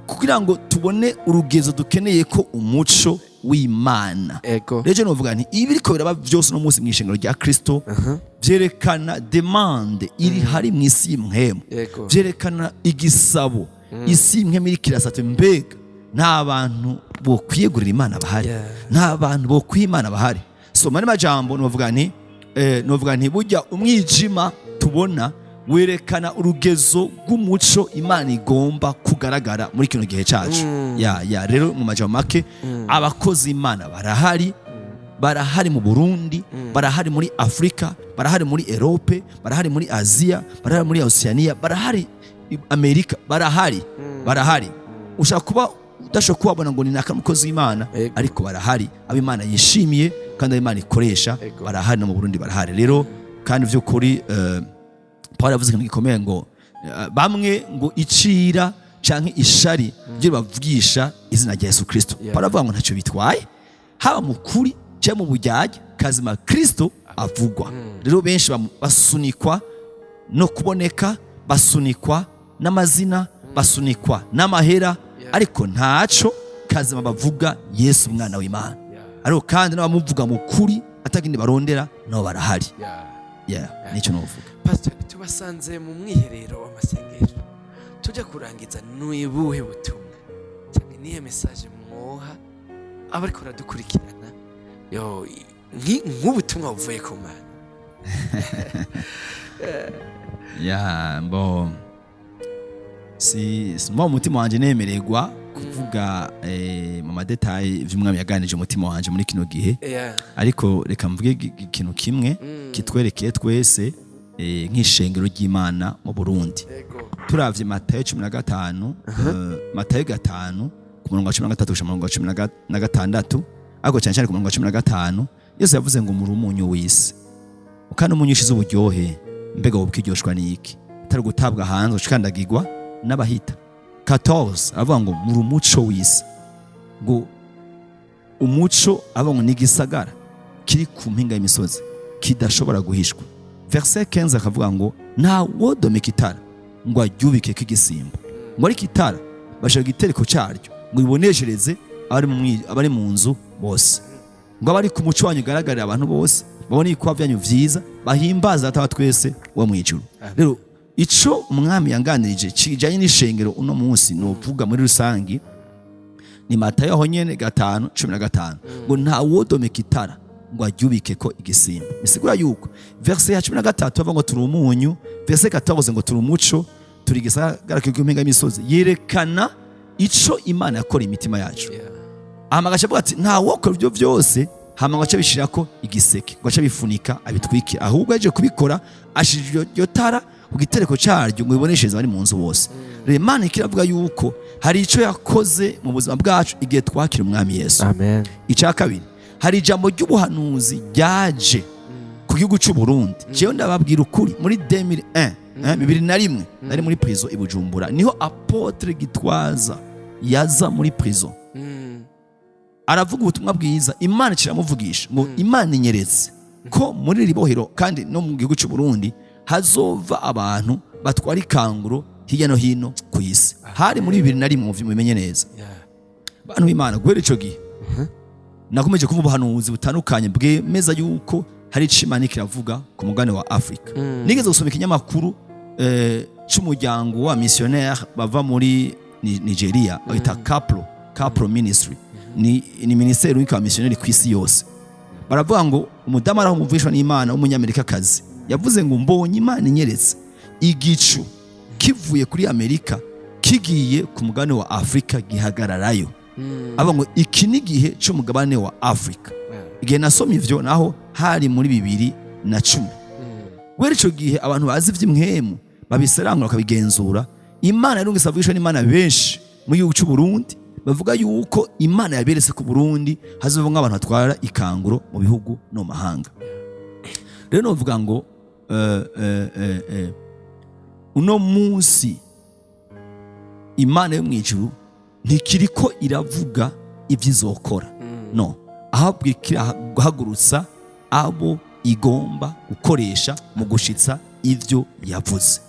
S1: kugira ngo tubone urugezo dukeneye ko umuco w'Imana. Rero novuga nti ibi biriko biraba vyose no munsi mw'ishengero rya Kristo vyerekana demande iri hari mw'isi y'impwemu. Vyerekana igisabo isi y'impwemu iriko irasata: mbega nta bantu bokwiyegurira Imana bahari? Nta bantu bokwiha Imana bahari? So mani majambo novuga nti burya umwijima tubona werekana urugezo rw'umuco Imana igomba kugaragara muri kino gihe cacu. Ya, rero mu majambo make, abakozi Imana barahari, barahari mu Burundi, barahari muri Afurika, barahari muri Europe, barahari muri Aziya, barahari muri Oceania, barahari Amerika, barahari, barahari. Ushaka kuba udashobora kubabona ngo ni naka mukozi w'Imana, ariko barahari, abo Imana yishimiye kandi abo Imana ikoresha. Barahari, no mu Burundi barahari. Rero kandi vy'ukuri, Paul yavuze ikintu gikomeye ngo bamwe ngo icira canke ishari ryo bavugisha izina rya Yesu Kristo. Paul avuga ngo ntacyo bitwaye, haba mu kuri cyangwa mu buryarya, kazima Kristo avugwa. Rero benshi basunikwa no kuboneka, basunikwa n'amazina, basunikwa n'amahera, ariko ntaco, kazima bavuga Yesu umwana w'Imana. Ariko kandi n'abamuvuga mu kuri atakindi barondera nabo barahari. Yeah, nicyo novuga.
S2: Pastor, tubasanze mu mwiherero w'amasengesho. Tujya kurangiza, ni ubuhe butumwa cyangwa niyo message mwoha abariko baradukurikirana yo nk'ubutumwa buvuye ku Mana?
S1: Ya, mbo si simba umutima wanje nemererwa kuvuga mu ma détails vy'Umwami yaganije umutima wanje muri kino gihe, ariko reka mvuge ikintu kimwe kitwerekeye twese nk'ishengero ry'Imana mu Burundi. Turavye Matayo 15, Matayo 5 ku murongo wa 13 gushika mu murongo wa 16, ariko cyane cyane ku murongo wa 15, Yesu yavuze ngo: "Muri umunyu w'isi, kandi umunyu ushize uburyohe, mbega wowe ukiryoshwa n'iki atari gutabwa hanze ucikandagirwa n'abahita?" 14 avuga ngo: "Muri umuco w'isi." Ngo umuco, avuga ngo ni igisagara kiri ku mpinga y'imisozi kidashobora guhishwa. Verset 15 akavuga ngo: "Nta wodomeka itara ngo aryubike k'igisimba, ngo ariko itara bashaka igitereko cyaryo ngo riboneshereze abari mu nzu bose, ngo abari ku muco wanyu ugaragarira abantu bose, babone ibikorwa byanyu vyiza, bahimbaza Data wa twese wo mu ijuru." Rero ico Umwami yanganirije kijanye n'ishengero uno munsi, novuga muri rusangi, ni Matayo aho nyene 5:15 ngo: "Nta wodomeka itara ngo aryubike ko igisimba." Bisigura yuko verset ya 13 bavuga ngo turi umunyu, verset 14 ngo turi umuco, turi igisagara kiri ku mpinga y'imisozi, yerekana ico Imana yakora imitima yacu. Hama agaca avuga ati: "Nta wokora ibyo byose." Hama ngo ace abishirako igiseke, ngo ace abifunika, abitwikira. Ahubwo yaje kubikora, ashira iryo tara ku gitereko caryo ngo biboneshereze abari mu nzu bose. Rero Imana ikiravuga yuko hari ico yakoze mu buzima bwacu igihe twakira Umwami Yesu.
S2: Amen.
S1: Icya kabiri, hari ijambo ry'ubuhanuzi ryaje ku gihugu cy'u Burundi. Jewe ndababwira ukuri, muri 2001, 2001, nari muri prison i Bujumbura, niho Apôtre Gitwaza yaza muri prison, aravuga ubutumwa bwiza. Imana kiramuvugisha ngo Imana inyeretse ko muri iri bohero kandi no mu gihugu cy'u Burundi hazova abantu batwara ikanguro hirya no hino ku isi. Hari muri 2001, mubimenye neza. Bantu b'Imana, guhera ico gihe nakomeje kumva ubuhanuzi butandukanye bwemeza yuko hari ico Imana kiravuga ku mugabane wa Afrika. Nigeze gusoma ikinyamakuru c'umuryango wa missionnaire bava muri Nigeria, bita Capro Ministry, ni ministeri w'ika missionnaire ku isi yose. Baravuga ngo umudamu araho umuvishwa n'Imana w'Umunyamerikakazi yavuze ngo mbonye Imana inyeretse igicu kivuye kuri Amerika kigiye ku mugabane wa Afrika, gihagararayo. Avuga ngo iki ni igihe c'umugabane wa Afrika. Igihe nasomye ivyo naho hari muri 2010. Guhera ico gihe, abantu bazi ivy'impwemu babiserangura, bakabigenzura, Imana yarungitse abavugishwa n'Imana benshi mu gihugu c'u Burundi, bavuga yuko Imana yaberetse ku Burundi hazovamwo abantu batwara ikanguro mu bihugu no mu mahanga. Rero novuga ngo uno munsi Imana yo mw'ijuru ntikiriko iravuga ibyo izokora, no ahubwo guhagurutsa abo igomba gukoresha mu gushitsa ivyo yavuze.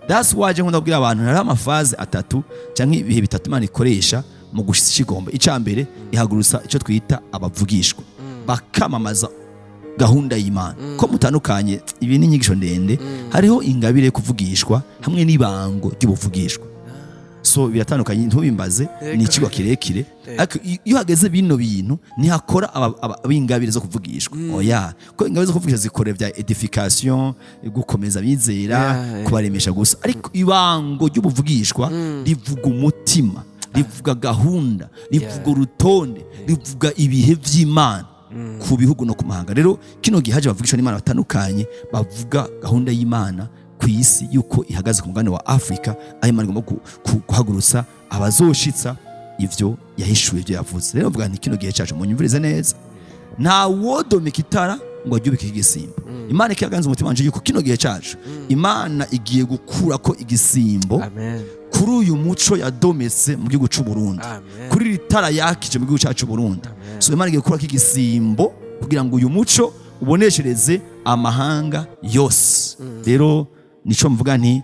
S1: That's why je nkunda kubwira abantu, hari ama phases atatu canke ibihe bitatu Imana ikoresha mu gushitsa ico igomba. Ica mbere, ihagurutsa ico twita abavugishwa, bakamamaza gahunda y'Imana. Ko mutandukanye, ibi ni inyigisho ndende. Hariho ingabire yo kuvugishwa hamwe n'ibango ry'ubuvugishwa, so biratandukanye, ntubimbaze, ni ikigo kirekire. Ariko iyo hageze bino bintu, ntihakora ab'ingabire zo kuvugishwa, oya, ko ingabire zo kuvugishwa zikora vya édification, gukomeza abizera, kubaremesha gusa. Ariko ibango ry'ubuvugishwa rivuga umutima, rivuga gahunda, rivuga urutonde, rivuga ibihe vy'Imana ku bihugu no ku mahanga. Rero kino gihe haje abavugishwa n'Imana batandukanye, bavuga gahunda y'Imana ku isi yuko ihagaze ku mugabane wa Afrika, aho Imana igomba guhagurutsa abazoshitsa ivyo yahishuye, ivyo yavuze. Rero mvuga nti kino gihe cacu, munyumvirize neza, nta wodomeka itara ngo aryubike igisimbo. Imana ikiyaganza umutima wanje yuko kino gihe cacu Imana igiye gukurako igisimbo
S2: Amen.
S1: kuri uyu muco yadometse mu gihugu c'u Burundi,
S2: Amen.
S1: kuri iri tara yakije mu gihugu cyacu Burundi.
S2: Amen.
S1: So Imana igiye gukurako igisimbo kugira ngo uyu muco uboneshereze amahanga yose. Rero nico mvuga nti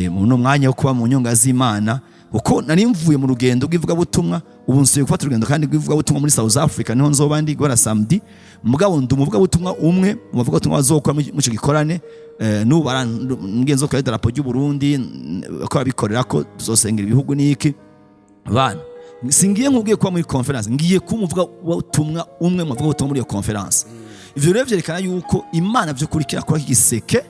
S1: mu no mwanya wo kuba mu nyonga z'Imana, kuko nari mvuye mu rugendo rw'ivugabutumwa, ubu nsubiye gufata urugendo kandi rw'ivugabutumwa muri South Africa, niho nzoba ndi guhera samedi. Mugabo ndi umuvugabutumwa umwe mu bavugabutumwa bazokora muri ico gikorane. N'ubu ngiye nzokora idarapo ry'u Burundi ko babikorera, ko tuzosengera ibihugu n'iki. Bana, singiye nkubwiye kuba muri conference, ngiye kuba umuvugabutumwa umwe mu bavugabutumwa muri iyo conference. Ivyo rero vyerekana yuko Imana vy'ukuri kirakora igiseke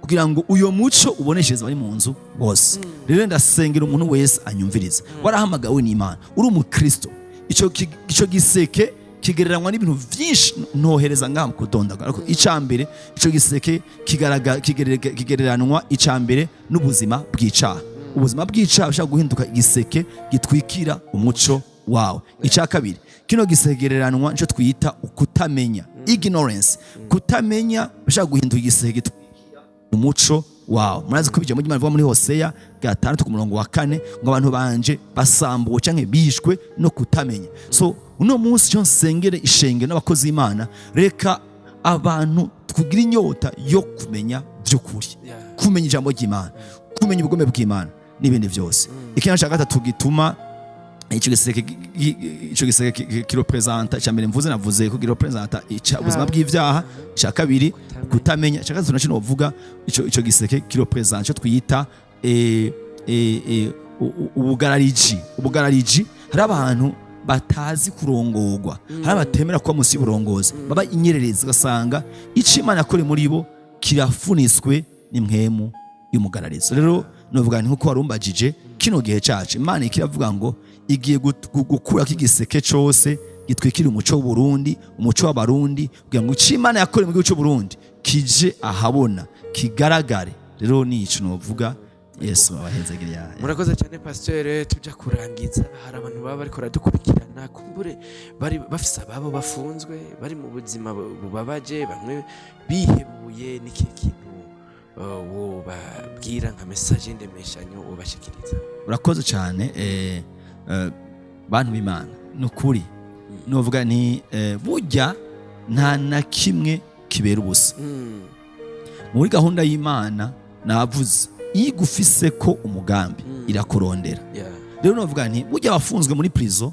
S1: kugira ngo uyo muco uboneshereze abari mu nzu bose. Rero ndasengera umuntu wese anyumviriza, warahamagawe n'Imana, uri umukristo, ico giseke kigereranywa n'ibintu vyinshi ntohereza ngaha mu kudondagura. Ariko ica mbere, ico giseke kigereranywa ica mbere n'ubuzima bw'icaha. Ubuzima bw'icaha bushobora guhinduka igiseke gitwikira umuco wawe. Icya kabiri, kino gisegereranwa nico twita ukutamenya, ignorance. Kutamenya bishobora guhinduka igiseke gitwikira umuco wawe. Murazi ko ijambo ry'Imana rivuga muri Hoseya 6 ku murongo wa 4 ngo abantu banje basambuwe canke bishwe no kutamenya. So uno munsi cyo nsengere ishengero n'abakozi b'Imana, reka abantu tugira inyota yo kumenya by'ukuri, kumenya ijambo ry'Imana, kumenya ubugome bw'Imana n'ibindi byose. Ikintu cya gatatu gituma ico giseke kirepresenta, icya mbere mvuze, navuze ko kirepresenta ubuzima bw'ivyaha, icya kabiri kutamenya, icya gatatu naco novuga ico giseke kirepresenta ico twita ubugarariji. Ubugarariji, hari abantu batazi kurongorwa, hari abatemera kuba munsi y'uburongozi, baba inyererezi, ugasanga ico Imana yakoreye muri bo kirafunitswe n'impwemu y'umugararizo. Rero novuga nti nkuko warumbajije, kino gihe cacu Imana ikiravuga ngo igiye gukurako igiseke cose. Gitwikire umuco w'Uburundi, umuco w'Abarundi, kugira ngo ico Imana yakoreye mu gihugu cy'Uburundi kije ahabona, kigaragare. Rero ni ico novuga. Yesu abahezagire ya.
S2: Murakoze cyane, pasiteri. Tujya kurangiza, hari abantu baba bariko baradukurikirana, kumbure bari bafise ababo bafunzwe, bari mu buzima bubabaje, bamwe bihebuye. N'iki kintu wobabwira nka message y'indemeshanyo wobashikiriza?
S1: Urakoze cyane. Bantu b'Imana, ni ukuri novuga ni burya nta na kimwe kibera ubusa muri gahunda y'Imana. Navuze, iyo igufise ko umugambi, irakurondera. Rero novuga nti burya abafunzwe muri prison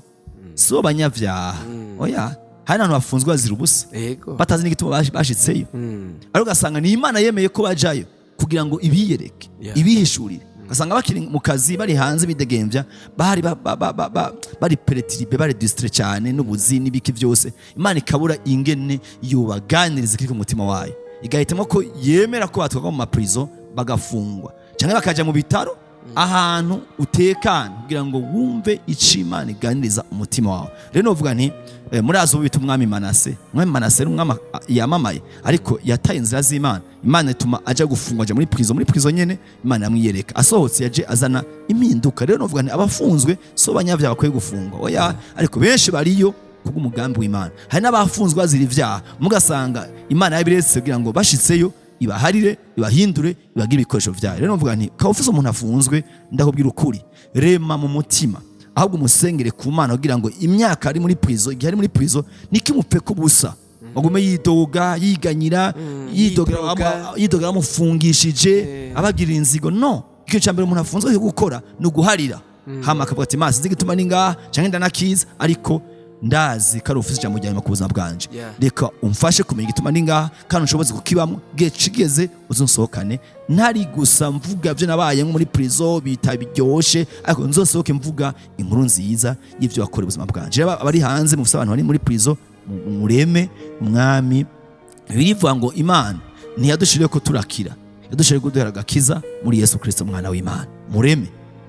S1: si bo banyabyaha. Oya, hari n'abantu bafunzwe bazira ubusa, batazi n'igituma bashitseyo. Ariko ugasanga ni Imana yemeye ko bajayo kugira ngo ibiyereke, ibihishurire. Ugasanga bakiri mu kazi, bari hanze bidegemvya, bari bari perturbés, bari distraits cyane n'ubuzi n'ibiki byose. Imana ikabura ingene yobaganiriza ikiri ku mutima wayo, igahitamo ko yemera ko batwarwa mu maprison, bagafungwa cyangwa bakaja mu bitaro, ahantu utekana, kugira ngo wumve ico Imana iganiriza umutima wawe. Rero novuga nti murazi ubu bita umwami Manase. Umwami Manase ni umwami yamamaye, ariko yataye inzira z'Imana. Imana ituma aja gufungwa, aja muri prison. Muri prison nyene Imana yamwiyereka. Asohotse, yaje azana impinduka. Rero novuga nti abafunzwe so banyavyaha bakwiye gufungwa, oya, ariko benshi bariyo kubw'umugambi w'Imana. Hari n'abafunzwe bazira ivyaha, mugasanga Imana yabiretse kugira ngo bashitseyo ibaharire, ibahindure, ibagire ibikoresho vyayo. Rero novuga nti kaba ufise umuntu afunzwe, ndakubwira ukuri, rema mu mutima, ahubwo umusengere ku Mana kugira ngo imyaka ari muri prison, igihe ari muri prison, nikimupfe kubusa, bagume yidoga, yiganyira, yidogera,
S2: Yidoga.
S1: Yidogera bamufungishije, abagirira inzigo. No ikintu cya mbere umuntu afunzwe cyo gukora ni uguharira, hama akavuga ati: "Masi sinzi igituma ni ngaha, canke ndanakiza, ariko ndazi ko ari ufise ijambo rya nyuma ku buzima bwanje. Reka umfashe kumenya igituma ndi ngaha, kandi unshoboze kukibamwo. Igihe kigeze uzunsohokane ntari gusa mvuga byo nabaye nko muri prison bita biryoshe, ariko nzosohoke mvuga inkuru nziza y'ivyo wakora ubuzima bwanje." Rero abari hanze, mufise abantu bari muri prison, mureme umwami. Birivuga ngo Imana ntiyadushiriye ko turakira, yadushiriye kuduhera agakiza muri Yesu Kristo umwana w'Imana. Mureme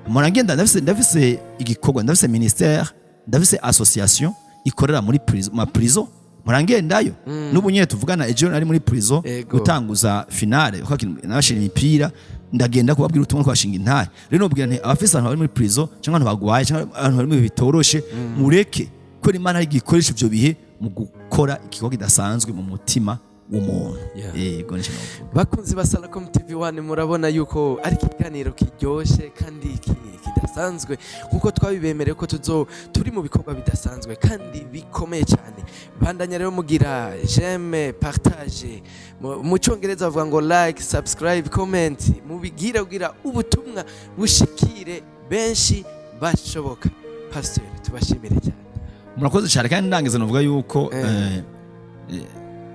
S1: muragenda. Ndafise igikorwa, ndafise ministère, ndafise association ikorera muri prison, ma prison murangendayo. N'ubu nyene tuvugana, ejo nari muri prison gutanguza finale, nabashira imipira, ndagenda kubabwira ubutumwa, kubashinga intahe. Rero nobwira nti abafise abantu bari muri prison, cyangwa abantu bagwaye, cyangwa abantu bari mu bihe bitoroshe, mureke ko Imana ari igikoresha ivyo bihe mu gukora igikorwa kidasanzwe mu mutima w'umuntu. Yego, nico novuga.
S2: Bakunzi ba Salacom TV 1, murabona yuko ari ikiganiro kiryoshye kandi kidasanzwe, nkuko twabibemereye ko tuzo turi mu bikorwa bidasanzwe kandi bikomeye cyane. Bandanya rero mugira j'aime, partage, mu cyongereza bavuga ngo like, subscribe, comment, mubigire kugira ubutumwa bushikire benshi bashoboka. Pastor, tubashimire cyane.
S1: Murakoze cyane. Kandi ndangiza novuga yuko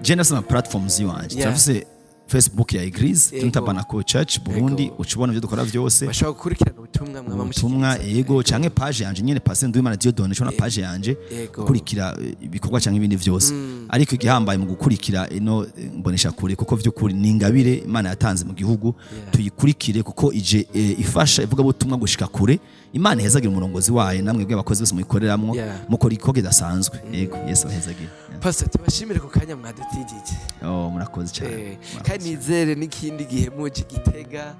S1: je ndafise ama platforms yiwanje. Turafise Facebook ya Eglise Trinity Tabernacle Church Burundi. Uca ubona ibyo dukora byose.
S2: Bashobora gukurikirana ubutumwa mwaba
S1: Ubutumwa
S2: mushikiriza.
S1: Yego, canke page yanje nyene, Pastor Nduwimana Dieudonné, ushobora page yanje gukurikira ibikorwa canke ibindi vyose. Ariko igihambaye mu gukurikira ino mbonesha kure, kuko vy'ukuri ni ingabire Imana yatanze mu gihugu, tuyikurikire kuko ije ifasha ivugabutumwa gushika kure. Imana ihezagira umurongozi wayo, namwe bwe abakozi bose muyikoreramwo, mukora igikorwa kidasanzwe. Yego, Yesu abahezagira.
S2: Pastor, tubashimire ku kanya mwadutijije.
S1: Oh, murakoze cyane. Murakoze.
S2: Kandi nizere n'ikindi gihe muje Gitega,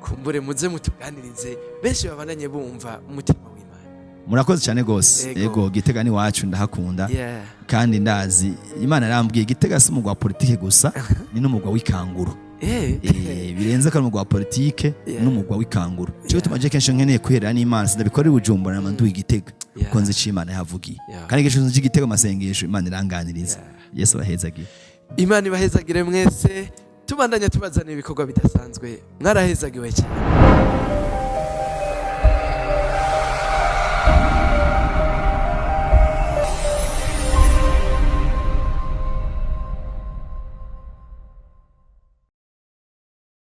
S2: kumbure muze mutuganirize, benshi babandanye bumva umutima w'Imana.
S1: Murakoze cyane gose.
S2: Yego.
S1: Yego, Gitega ni wacu, ndahakunda. Kandi ndazi Imana yarambwiye, Gitega si umugwa wa politike gusa, ni n'umugwa w'ikanguro. Birenze ko ari umugwa wa politike, n'umugwa w'ikanguro. Cyo gituma je kenshi nkeneye kwiherera n'Imana, sindabikora i Bujumbura, nama nduha Igitega, kuko nzi ico Imana yahavugiye. Kandi kenshi nzi Igitega amasengesho, Imana iranganiriza. Yesu abahezagiye.
S2: Imana ibahezagire mwese. Tubandanya tubazanira ibikorwa bidasanzwe. Mwarahezagiwe cyane.